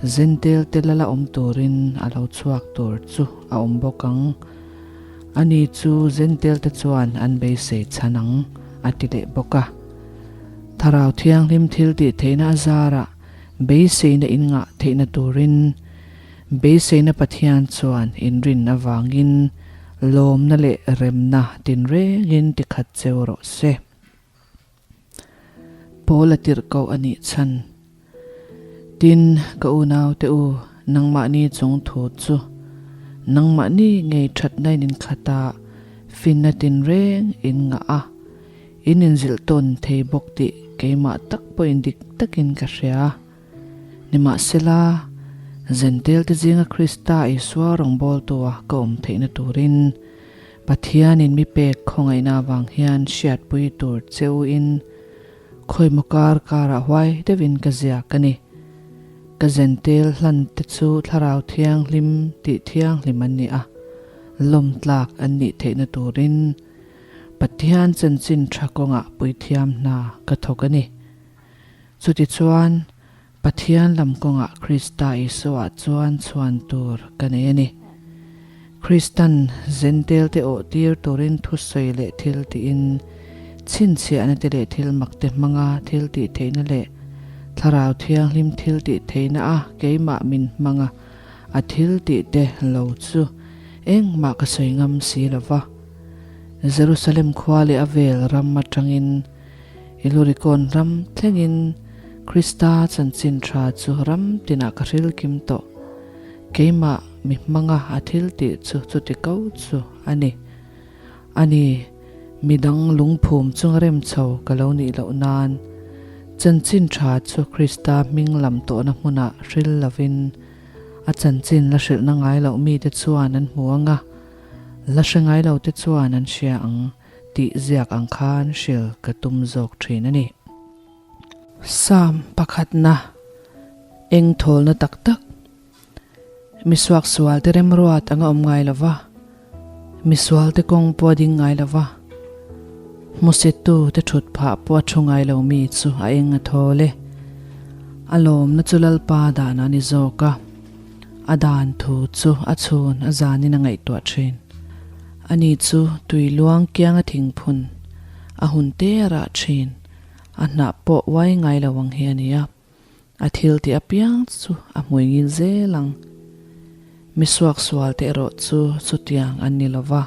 Zentel te lala awm turin a lo chhuak tur chu a awm bawk ang. Ani chu Zentel te chuan an beisei chhan ang, a ti leh bawk a. Thlarau Thianghlim thil tih theihna a zarah beiseina in ngah theihna turin beiseina Pathian chuan inrin avangin lawmna leh remna tinrengin tikhat cheu rawh se. Paul a tirh koh a nih chhan. Tin, ka unaute u, nangmahni chung thu chu nangmahni ngei thatna in inkhat a, finna tinreng in ngah a, in inzilh tawn thei bawk tih keimah tak pawhin dik takin ka hria. Nimahsela, Zentelte zinga Krista Isua rawngbawltua ka awm theihna turin Pathianin mi pek khawngaihna avang hian hriatpui tur che u in khawimaw kar karah huai deuhin ka ziak a ni. Ka zentel hlan te chu Thlarau Thianghlim tih thianghlim an ni a, lawmtlak an nih theihna turin Pathian chanchin tha kawngah puithiam hna ka thawk a ni. Chutichuan, Pathian lam kawngah Krista Isuaah chuan chhuan tur ka nei a ni. Kristan Zentel te awh tir turin thusawi leh thil tiin chhinchhiahna te leh thil mak te hmanga thil tih theihna leh Thlarau Thianghlim thil tih theihna a keimah min hmanga a thil tih te lo chu engmah ka sawi ngam si lo va. Jerusalem khua leh a vel ram atangin Ilurikawn ram thlengin Krista chanchin tha chu ram tinah ka hril kim tawh. Keimah mi hmanga a thil tih chu chuti ko chu a ni. A ni, midang lungphum chunga rem chho ka lo nih loh nan chanchin tha chu Krista hming lam tawhna hmunah hril lovin a chanchin la hrilhna ngai loh mite chuan an hmu ang a, la hre ngai lote chuan an hria ang. Tih ziak ang khan hril ka tum zawk thin a ni. Psalm pakhatna, Eng thawlna tak tak. Mi suaksualte remruat anga awm ngai lo va, mi sualte kawng pawh a ding ngai lo va, hmusitu te thut phah pawh a thu ngai lo mi chu a eng a thawl e. A lawmna chu Lalpa dan a ni zawk a, a dan thu chu a chhun a zanin a ngaihtuah thin. Ani chu tui luang kianga thingphun a hun te a rah thin, a hnah pawh uai ngai lo ang hi a ni a, a thil tih apiang chu a hmui ngil zel ang. Mi suaksual te erawh chu chutiang an ni lo va,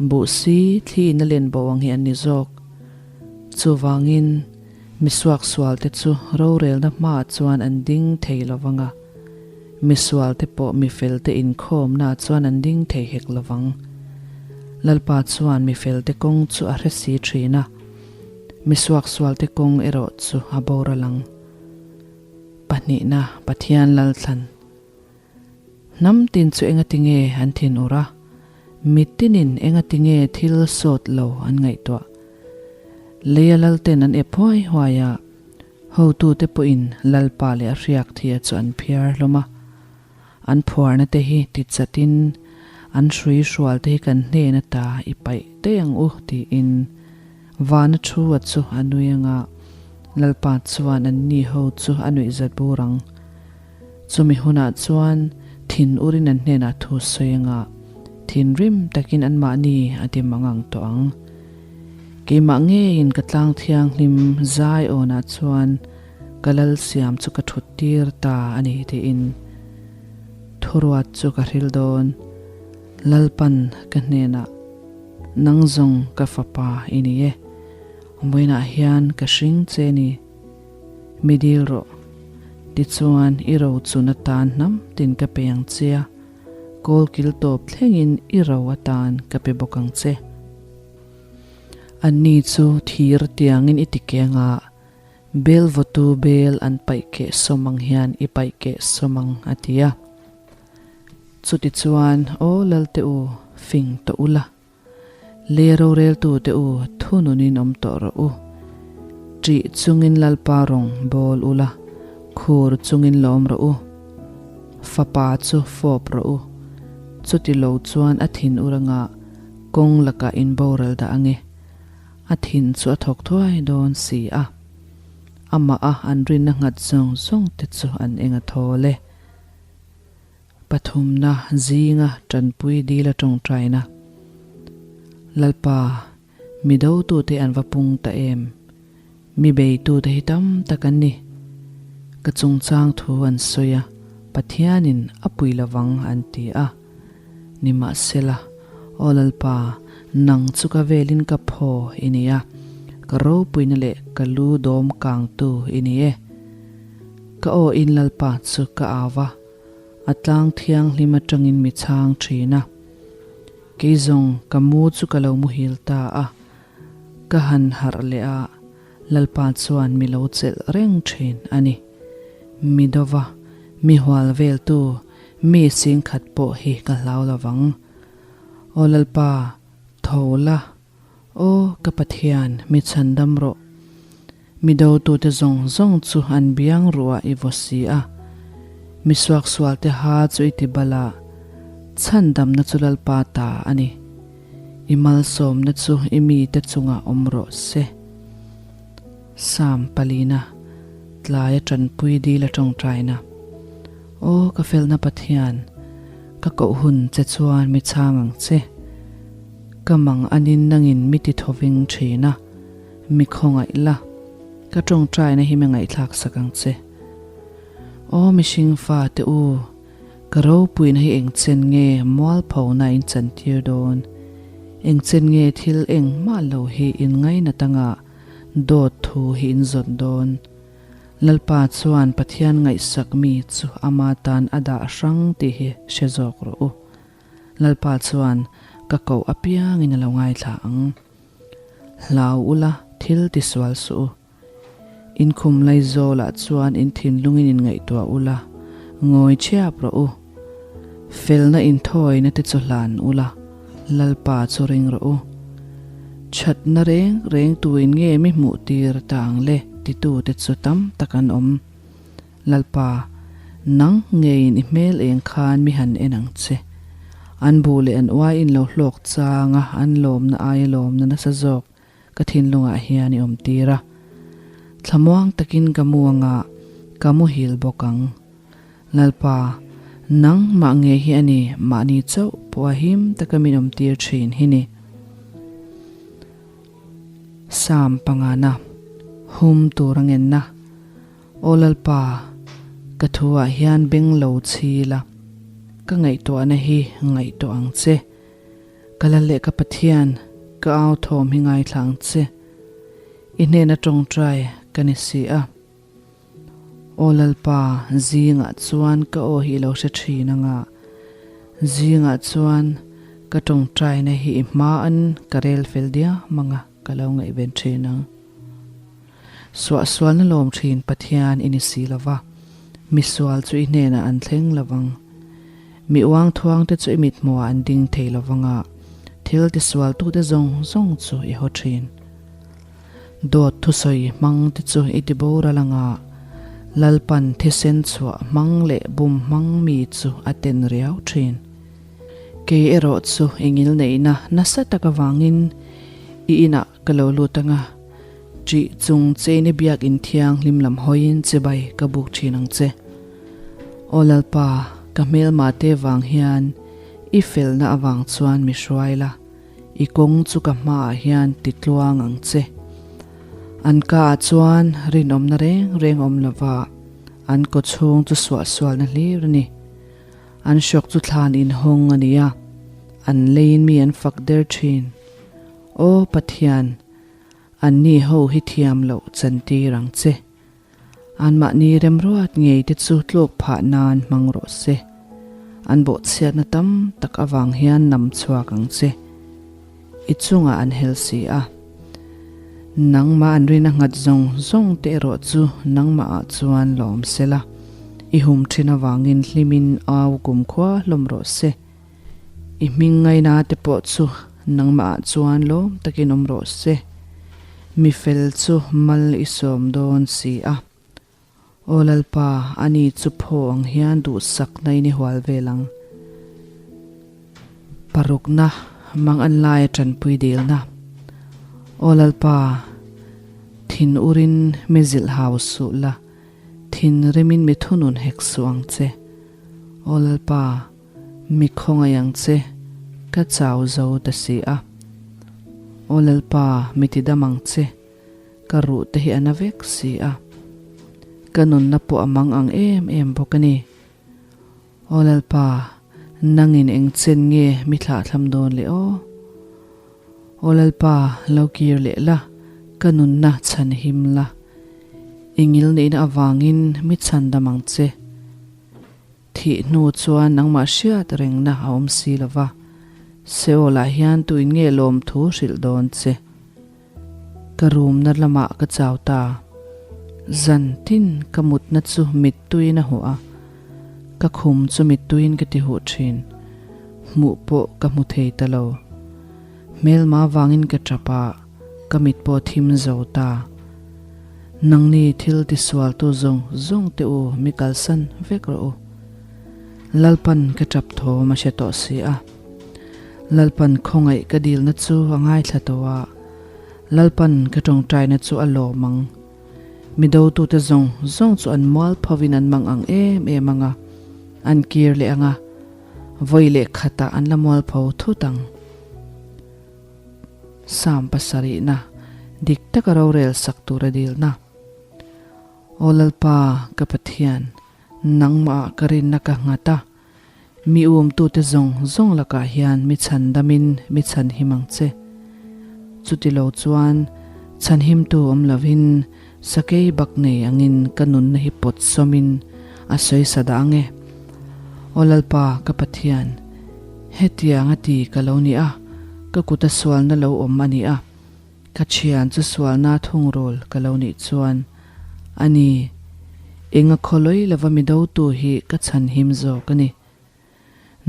buh si thli in a len bo ang hi an ni zawk. Chuvangin mi suaksual te chu rorelna hmaah chuan an ding thei lo vang a. Misualte pawh mifelte inkhawmna chuan an ding thei hek lovang. Lalpa chuan mifelte kawng chu a hre si thin a, misuaksualte kawng erawh chu a boral ang. Pahnihna, Pathian Lalthlan. Hnam tin chu engatinge an thin ur a? Mitinin engatinge thil sawt lo an ngaihtuah? Leia lalten an ep huai huai a, Hotute pawhin Lalpa leh a hriak thia chu an phiar hlawm a, an phuarna te hi ti chatin an hrui hrual te hi kan hnen ata i paih daih ang u tiin vana thu a chu a nui anga Lalpa chuan an ni ho chu a nuih zat bur ang. Chumi hunah chuan thin urin an hnenah thu sawi anga thinrim takin anmahni a ti mangang tawh ang. Keimah ngeiin ka tlang thianghlim zai awnah chuan ka lal siam chu ka thut tir ta a ni tiin thuruat chu ka hril dawn. Lalpan ka hnenah, Nang zawng ka fapa i ni e, vawiinah hian ka hring che ni, mi dil rawh. Tichuan i rochun atan hnam tin ka pe ang che a, kawl kil tawp thlengin i ro atan ka pe bawk ang che. Anni chu thir tiangin i ti keng a, bel vawtu bel an paih keh sawm ang hian i paih keh sawm ang, a ti a. Chutichuan, Aw Lalte u, fing tawh ula. Lei roreltute u, thununin awm tawh rawh u. Ṭih chungin Lalpa rawng bawl ula, khur chungin lawm rawh u. Fapa chu fawp rawh u. Chuti lo chuan a thin ur anga kawng lakah in boral dah ange. A thin chu a thawk thuai dawn si a. Amah a an rinna nghat zawng zawng te chu an eng a thawl e. Pathumna zinga tanpui dil a tawngtaina. Lalpa, mi dotute an va pung ta em? Mi beitute hi tam tak an ni. Ka chungchang thu an sawi a, Pathianin a pui lovang an ti a. Nimahsela, Aw Lalpa, nang chu ka velin ka phaw i ni a, ka ropuina leh ka lu dawm kangtu i ni e. Ka aw in Lalpa chu ka au a, a tlang thianghlim atangin mi chhang thin a. Kei zawng ka mu chu ka lo muhil ta a, ka han harh leh a, Lalpa chuan mi lo chelh reng thin a ni. Mi dova. Mi hual veltu mi singkhat pawh hi ka hlau lovang. Aw Lalpa, tho la, Aw ka Pathian, mi chhandam rawh. Mi dotute zawng zawng chu an biang ruah i vaw si a, mi suaksualte ha chu i ti bal a, chhandamna chu Lalpa ta a ni. I malsawmna chu i mite chungah awm rawh se. Psalm palina, Tlaia tanpui dil a tawngtaina. Aw ka felna Pathian, ka koh hun che chuan mi chhang ang che. Ka mang anin nangin mi ti thawving thin a, mi khawngaih la, ka tawngtaina hi mi ngaihthlak sak ang che. Aw mihring fate u, ka ropuina hi engchen nge mualphona in chantir dawn? Engchen nge thil engmah lo hi in ngainat anga dawt thu hi in zawt dawn? Lalpa chuan Pathian ngaihsak mi chu ama tan a dah hrang tih hi hre zawk rawh u. Lalpa chuan ka koh apiangin a lo ngaithla ang. Hlau ula thil tisual suh u. Inkhum Laizawlah chuan in thinlungin in ngaihtuah ula, ngawi chhiap rawh u. Felna inthawina te chu hlan ula, Lalpa chu ring rawh u. Thatna reng reng tuin nge mi hmuh tir ta ang le titute chu tam tak an awm. Lalpa, nang ngeiin i hmel eng khan mi han en ang che. An bu leh an uai in lo hlawk chang a, an lawmna aia lawmna nasa zawk ka thinlungah hian i awm tir a. Thlamuang takin ka mu anga ka muhil bawk ang. Lalpa, nang mah ngei hi a ni, mahni chauh pawh a him taka min awm tir thin hi ni. Psalm pangana, Hum tur a ngenna. Aw Lalpa, ka thuah hian beng lo chhi la, ka ngaihtuahna hi ngaihtuah ang che. Ka lal leh ka Pathian, ka au thawm hi ngaithla ang che. I hnena tawngtai ka ni si a. Aw Lalpa, zingah chuan ka aw hi i lo hre thin anga, zingah chuan ka tawngtaina hi i hmaan ka rel fel diam anga ka lo ngaihven thin ang. Suahsualna lawm thin Pathian i ni si lo va, misual chu i hnenah an thleng lo vang. Mi uangthuangte chu i mithmuhah an ding thei lo vang a, thil tisualtute zawng zawng chu i haw thin. Dawt thusawi hmangte chu i ti boral ang a, Lalpan thisen chhuah hmang leh bum hmang mi chu a ten riau thin. Kei erawh chu i ngilneihna nasa tak avangin i inah ka lo lut ang a, ṭih chung chein i biakinn thianghlim lam hawiin chibai ka buk ṭhin ang che. Aw Lalpa, ka hmelmate vang hian i felna avang chuan mi hruai la, i kawng chu ka hmaah hian ti tluang ang che. An kaah chuan rinawmna reng reng awm lova, an kawchhung chu suahsualna hlir a ni. An hrawk chu thlan inhawng a ni a, an leiin mi an fak der thin. Aw Pathian, anni ho hi thiam loh chantir ang che. Anmahni remruat ngei te chu tluk phah nan hmang rawh se. An bawhchhiatna tam tak avang hian nam chhuak ang che. I chungah an hel si a. Nangmah an rina nghat zawng zawng te erawh chu nangmahah chuan lawm se la, i hum thin avangin hlimin au kumkhua hlawm rawh se. I hming ngaina te pawh chu nangmahah chuan lawm takin awm rawh se. Mi fel chu mal i sawm dawn si a. Aw Lalpa, ani chu phaw ang hian duhsakna in i hual vel ang. Parukna, mang an laia tanpui dilna. Aw Lalpa, thin urin mi zilh hau suh la, thin rimin mi thunun hek suh ang che. Aw Lalpa, Mi khawngaih ang che, ka chau zo ta si a. Aw Lalpa, mi ti dam ang che, ka ruh te hi a na vek si a. Ka nunna pawh a mang ang em em bawk a ni. Aw Lalpa, nangin eng chen nge mi thlahthlam dawn le aw? Aw Lalpa, lo kir leh la, ka nunna chhan him la. I ngilneihna avangin mi chhan dam ang che. Thih hnu chuan nangmah hriat rengna a awm si lo va, Seolah hian tuin nge lawmthu hrilh dawn che? Ka rumna lamah ka chau ta. Zan tin ka mutna chu mittuiin a huah a. Ka khum chu mittuiin ka ti huh thin. Hmuh pawh ka hmu thei ta lo. Hmelma vangin ka tap a, ka mit pawh a thim zo ta. Nangni thil tisualtu zawng zawng te u mi kalsan vek rawh u. Lalpan ka tap thawm a hre tawh si a. Lalpan khawngaih ka dilna chu a ngaithla tawh a, Lalpan ka tawngtaina chu a lawm ang. Mi dotute zawng zawng chu an mual phovin an mang ang em em ang a, an kir leh ang a, vawi leh khatah an la mual pho thut ang. Sam pasarihna, dik taka rorel sak tura dilna. Aw Lalpa, ka Pathian, nangmah ka rinna ka nghat a, Mi umtute zawng zawng lakah hian mi chhandamin mi chhanhim ang che. Chutilo chuan chhanhimtu awm lovin sakei bak nei angin ka nunna hi pawt sawmin a sawi sa dah ang e. Aw Lalpa ka Pathian, hetiang a ti ka lo ni a, ka kuta sualna lo awm a ni a, Ka thian chu sualna thungrul ka lo nih chuan a ni, enga khawlawi lova mi dotu hi ka chhanhim zawk a ni.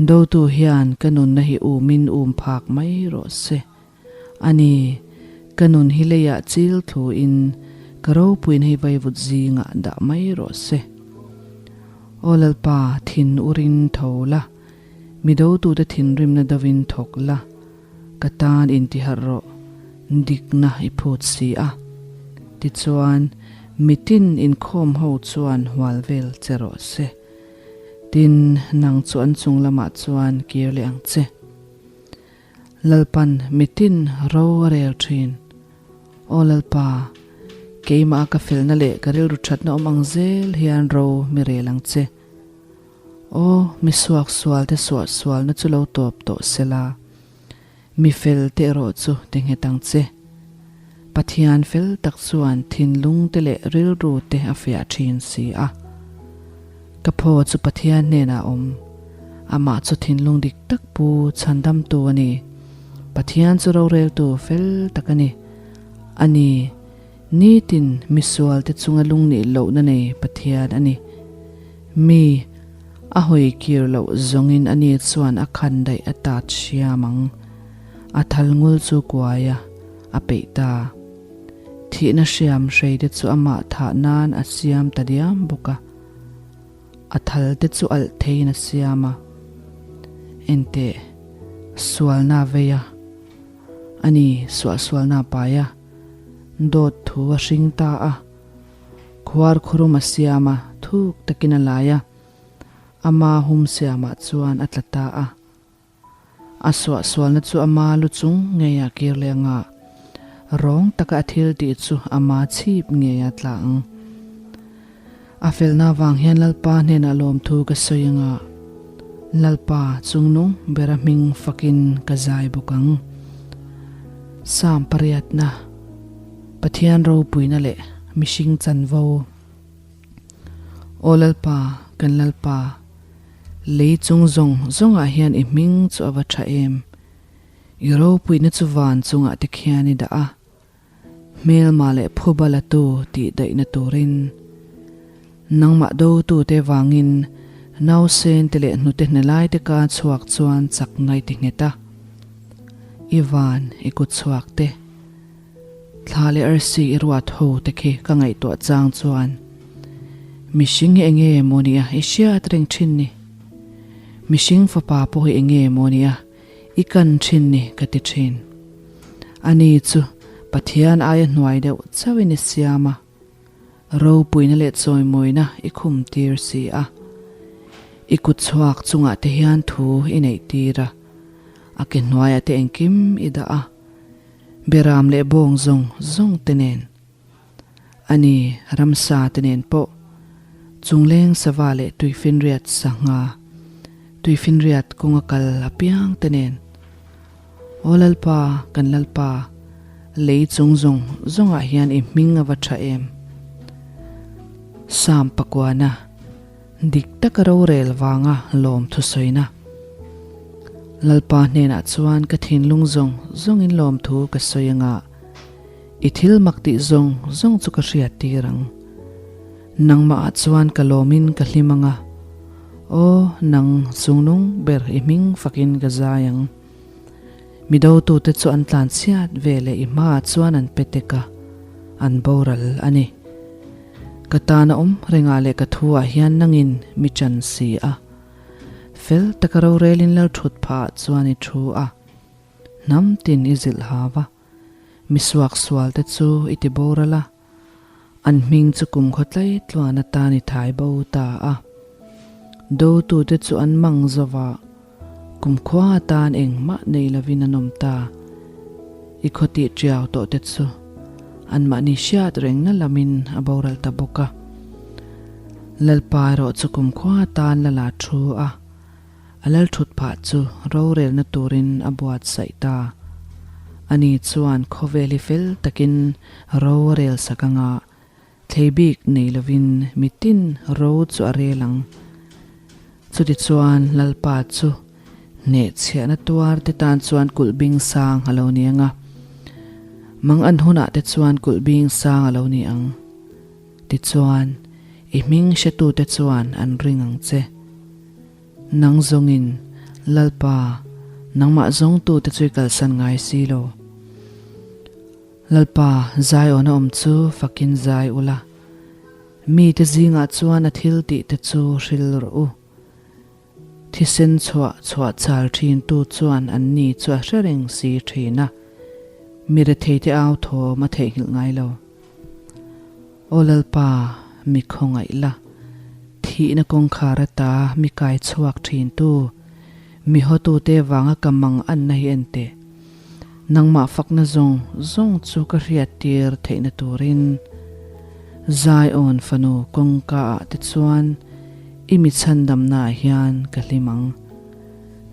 Dotu hian ka nunna hi umin um phak mai rawh se. A ni, ka nun hi leiah chil thluin ka ropuina hi vaivut zingah dah mai rawh se. Aw Lalpa, thin urin tho la, mi dotute thinrimna dovin thawk la, Ka tan intiharh rawh, dikna i phut si a. Tichuan, mitin inkhawm ho chuan hual vel che rawh se. Tin, nang chu an chung lamah chuan kir leh ang che. Lalpan mitin ro a rel thin. Aw Lalpa, keimah ka felna leh ka rilru thatna awm ang zel hian ro mi rel ang che. Aw, mi suaksualte suahsualna chu lo tawp tawh sela, mi felte erawh chu ti nghet ang che. Pathian fel tak chuan thinlungte leh rilrute a fiah thin si a. Ka phaw chu Pathian hnenah a awm, amah chu thinlung dik tak pu chhandamtu a ni. Pathian chu roreltu fel tak a ni. A ni. Nitin misualte chunga lungnih lohna nei Pathian a ni. Mi a hawi kir loh zawngin ani chuan a khan daih a tat hriam ang. A thal ngul chu kuai a, a peih ta. Thihna hriam hreite chu amah thah nan a siam ta diam bawk a. A thal te chu alh theiin a siam a. Enteh, sualna a vei a. Ani suahsualna a pai a. Dawt thu a hring ta a, khuar khurum a siam a, thuk takin a lai a, ama hum siamah chuan a tla ta a. A suahsualna chu ama lu chung ngeiah kir leh anga, rawng taka a thil tih chu ama chhip ngeiah tla ang. A felna avang hian Lalpa hnenah lawmthu ka sawi anga, Lalpa chungnung bera hming fakin ka zai bawk ang. Psalm pariatna, Pathian ropuina leh mihring chanvo. Aw Lalpa, kan Lalpa, lei chung zawng zawngah hian i hming chu a va tha em! I ropuina chu van chungah te khian i dah a. Hmelma leh phuba latu tih daihna turin nangmah dotute vangin nausen te leh hnute hne lai te ka chhuak chuan chak ngai ti nghet a. I van i kut chhuak te, thla leh arsi i ruat ho te khi ka ngaihtuah chang chuan mihring hi enge maw nia i hriat reng thin ni? Mihring fapa pawh hi enge maw nia I kan thin ni ka ti thin. Ani chu Pathian aia hnuai deuh chauhin i siam a, ropuina leh chawimawina i khum tir si a. I kut chhuak chungah te hian thu i neih tir a, a ke hnuaiah te engkim i dah a, beram leh bawng zawng zawng te nen. Ani ramsa te nen pawh chungleng sava leh tuifinriat sangha, tuifinriat kawnga kal apiang te nen. Aw Lalpa, kan Lalpa, lei chung zawng zawngah hian i hming a va tha em? Sam pakuana, dik taka rorel vanga lawm thusawina. Lalpa hnenah chuan ka thinlung zawng zawngin lawmthu ka sawi anga, I thil mak tih zawng zawng chu ka hriat tir ang. Nangmah ah chuan ka lawmin ka hlim ang a. Aw, nang chungnung ber i hming fakin ka zai ang. Mi dotute chu an tlanchhiat ve leh i hmaah chuan an pe tek a, an boral a ni. Ka tan a awm rengah leh ka thuah hian nangin mi ṭan si a. Fel taka rorelin lal ṭhut phahah chuan i thu a, hnam tin i zilh hau a, mi suaksualte chu i ti boral a. An hming chu kum khaw tlai tluan atan i thai bo ta a. Dotute chu an mang zova, kum khua atan engmah nei lovin an awm ta. I khaw tih tiau tawh te chu anmahni hriat rengna lamin a boral ta bawk a. Lalpa erawh chu kum khua atan la la thu a, A lal thut phah chu rorelna turin a buatsaih ta. Ani chuan khawvel hi fel takin ro a rel sak anga thlei bik nei lovin mitin ro chu a rel ang. Chutichuan Lalpa chu hnehchhiahna tuar te tan chuan kulh bing sang a lo ni ang a, mang an hunah te chuan kulh bing sang a lo ni ang. Tichuan, i hming hretute chuan an ring ang che. Nang zawngin, Lalpa, nangmah zawngtute chu i kalsan ngai si lo. Lalpa, Zion-a awm chu fakin zai ula, mite zingah chuan a thil tihte chu hril rawh u. Thisen chhuah chhuah chal thintu chuan anni chu a hre reng si thin a, mi retheite au thawm a theihnghilh ngai lo. Aw Lalpa, mi khawngaih la, thihna kawngkhar ata mi kai chhuak thintu, mi hawtute vanga ka mang anna hi en teh. Nangmah fakna zawng zawng chu ka hriat tir theihna turin Zion fanu kawngka ah te chuan i mi chhandamna ah hian ka hlim ang.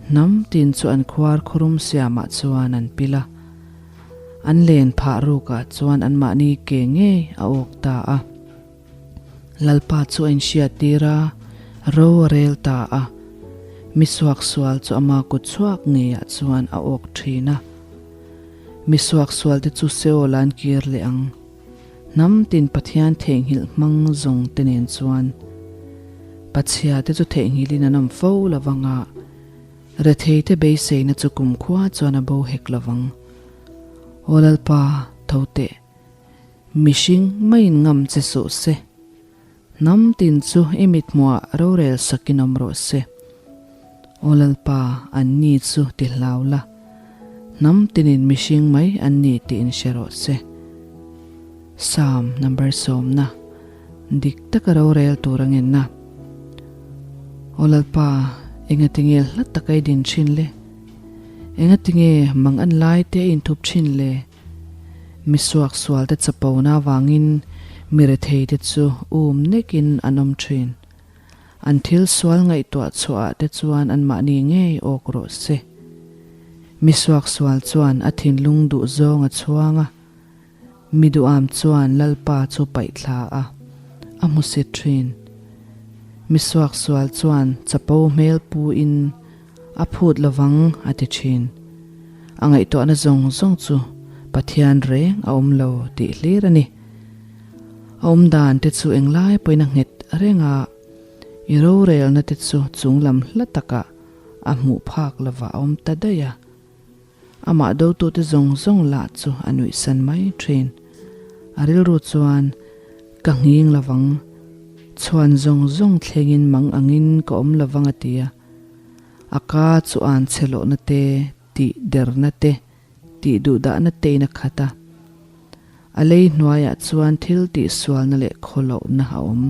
Hnam tin chu an khuar khurum siamah chuan an pil a, an len phah rukah chuan anmahni ke ngei a awk ta a. Lalpa chu a inhriat tir a, ro a rel ta a. Mi suaksual chu ama kut chhuak ngeiah chuan a awk thin a. Mi suaksualte chu Seol-a an kir leh ang. Hnam tin Pathian theihnghilh hmang zawng te nen chuan Pachhia te chu theihnghilhin an awm fo lo vang a, retheite beiseina chu kumkhua chuan a bo hek lo vang. Aw Lalpa, tho teh. Mihring maiin ngam che suh se. Hnam tin chu i mithmuah rorel sakin awm rawh se. Aw Lalpa, an ni chu ti hlau la. Hnam tinin mihring mai an ni tiin hre rawh se. Psalm number sawmna, Dik taka rorel tur a ngenna. Aw Lalpa, engatinge hla taka i din thin le? Engatinge mang an lai te a inthup thin le? Mi suaksualte chapona avangin mi retheite chu um nekin an awm thin. An thil sual ngaihtuah chhuahah te chuan anmahni ngei awk rawh se. Mi suaksual chuan a thinlung duh zawng a chhuang a, mi duham chuan Lalpa chu paihthla a, a hmusit thin. Mi suaksual chuan chapo hmel puin A phut lovang a ti thin. A ngaihtuahna zawng zawng chu Pathian reng a awm lo tih hlir a ni. A awm dan te chu englai pawhin a nghet reng a, i rorelna te chu chunglam hla takah a hmuh phak lovah a awm ta daih a. Amah dotute zawng zawng lah chu a nuihsan mai thin. A rilru chuan, Ka nghing lovang, chhuan zawng zawng thlengin mang angin ka awm lovang a ti a. A ka chu an chhe lohna te, tih derna te, tih duhdahna tein a khat a. A lei hnuaiah chuan thil tihsualna leh khawlohna a awm.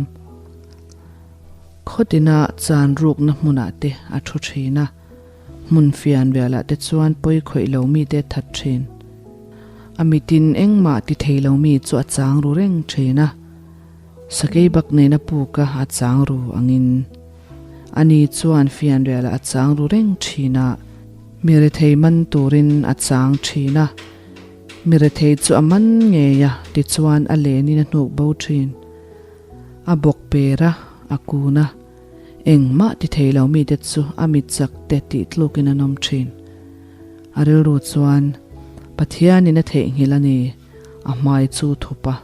Khawtina chan rukna hmunah te a thu thin a, hmun fian rialah te chuan pawi khawih lo mite a that thin. A mitin engmah ti thei lo mi chu a chang ru reng thin a, sakei bak nena puka a chang ru angin. Ani chuan fianrialah a chang ru reng thin a, mi rethei man turin a chang thin a. Mi rethei chu a man ngei a, tichuan a lenin a hnuk bo thin. A bawk per a, a kun a, engmah ti thei lo mite chu a mit chak te tih tlukin an awm thin. A rilru chuan, Pathianin a theihnghilh a ni, a hmai chu thup a,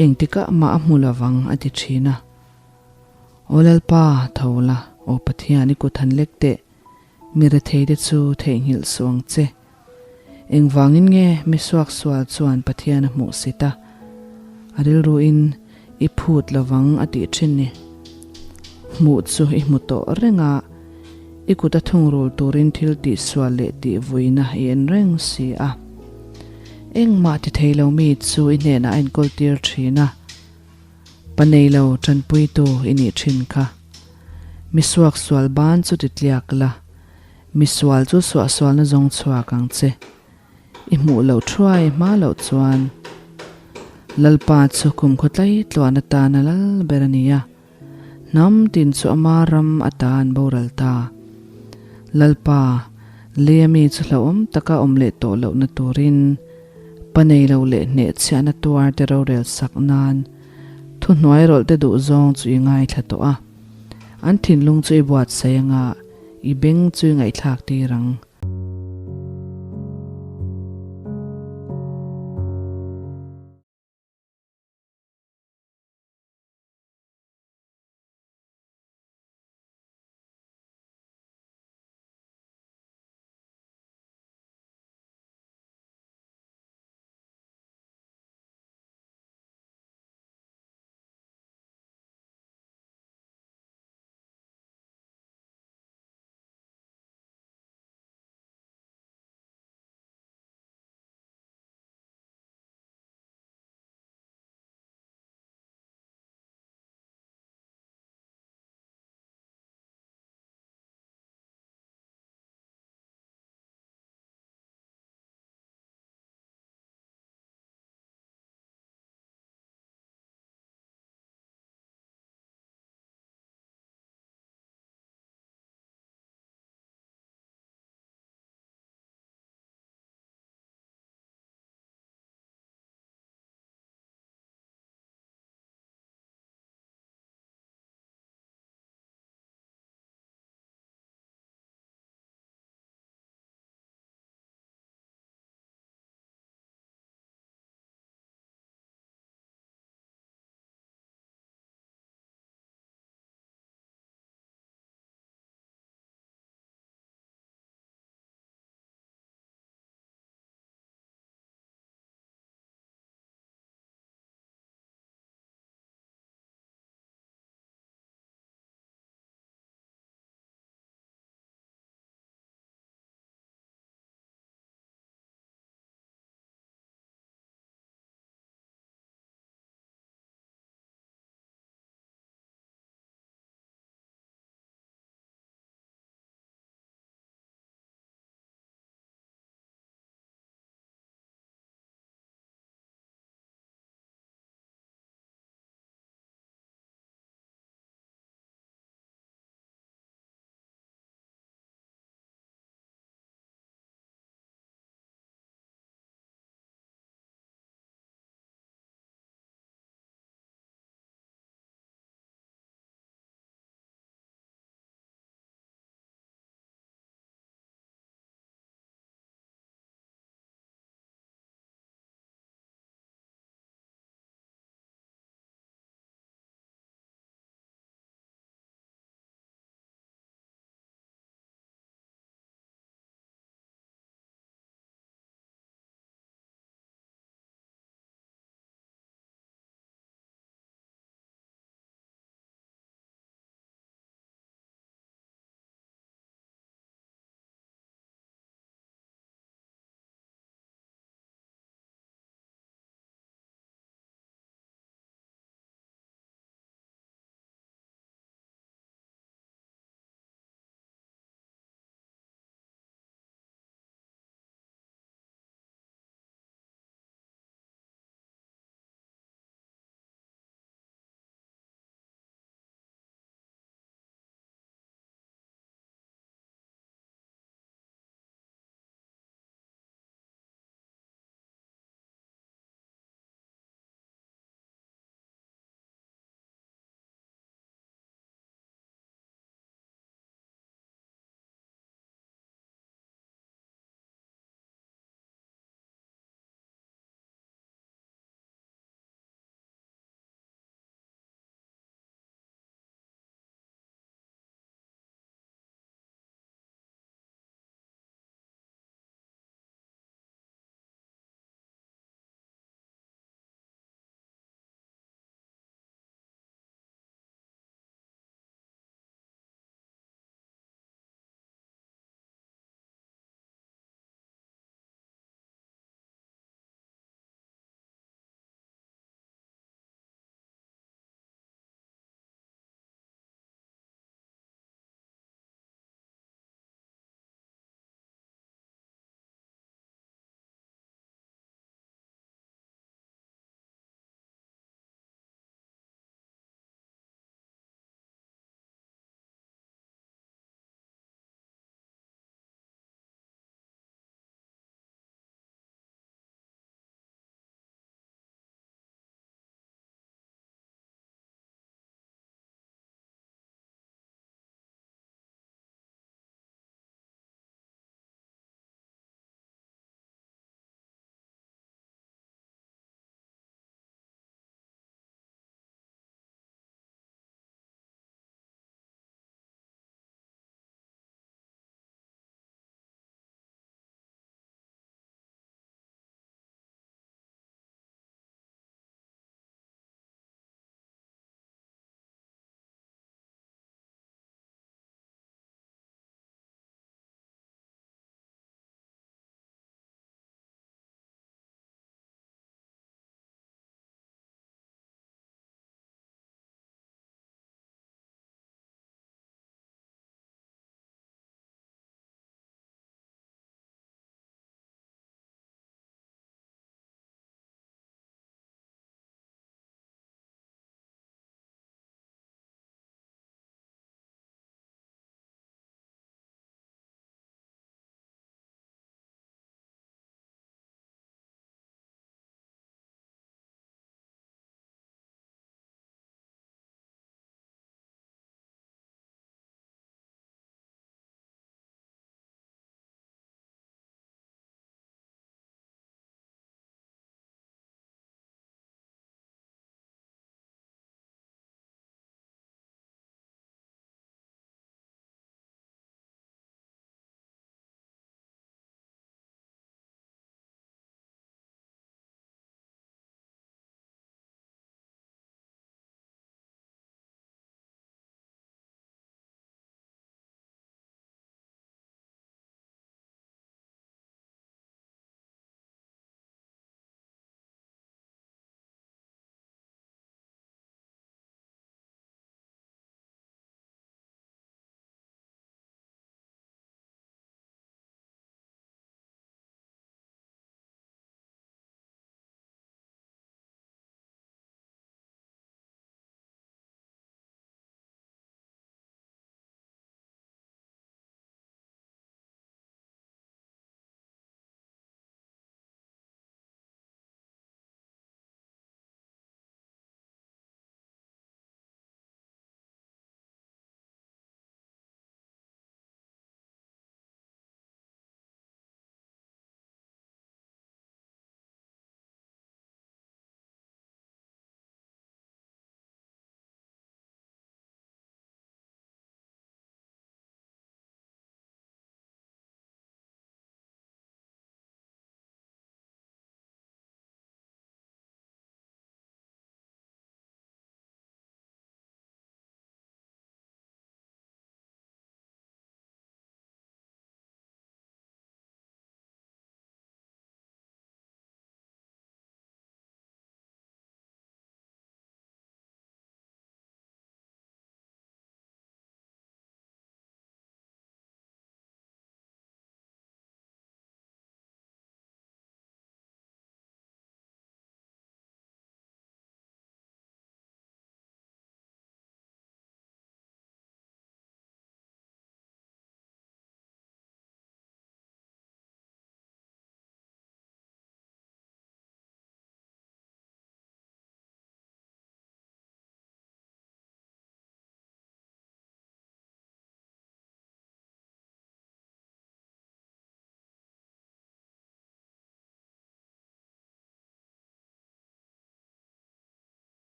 engtikah mah a hmu lovang a ti thin a. Aw Lalpa, tho la, aw Pathian i kut han lek teh, mi retheite chu theihnghilh suh ang che. Engvangin nge mi suaksual chuan Pathian a hmuh sit a, a rilruin i phut lovang a tih thin ni? Hmuh chu i hmu tawh reng a, i kut a thungrul turin thil tihsual leh tihvuina i en reng si a. Engmah ti thei lo mi chu i hnenah a enkawl tir thin a, pa nei lo tanpuitu i nih thin kha. Mi suaksual ban chu ti tliak la, Misual chu suahsualna zawng chhuak ang che. I hmuh loh thuai hma loh chuan Lalpa chu kum khawtlai tluan atana lal ber a ni a, hnam tin chu ama ram ata an boral ta. Lalpa, leia mi chu hlauhawm taka awm leh tawh lohna turin pa nei lo leh hnehchhiahna tuar te rorel sak nan thuhnuai rawlh te duh zawng chu i ngaithla tawh a, an thinlung chu i buatsaih anga i beng chu i ngaihthlak tir ang.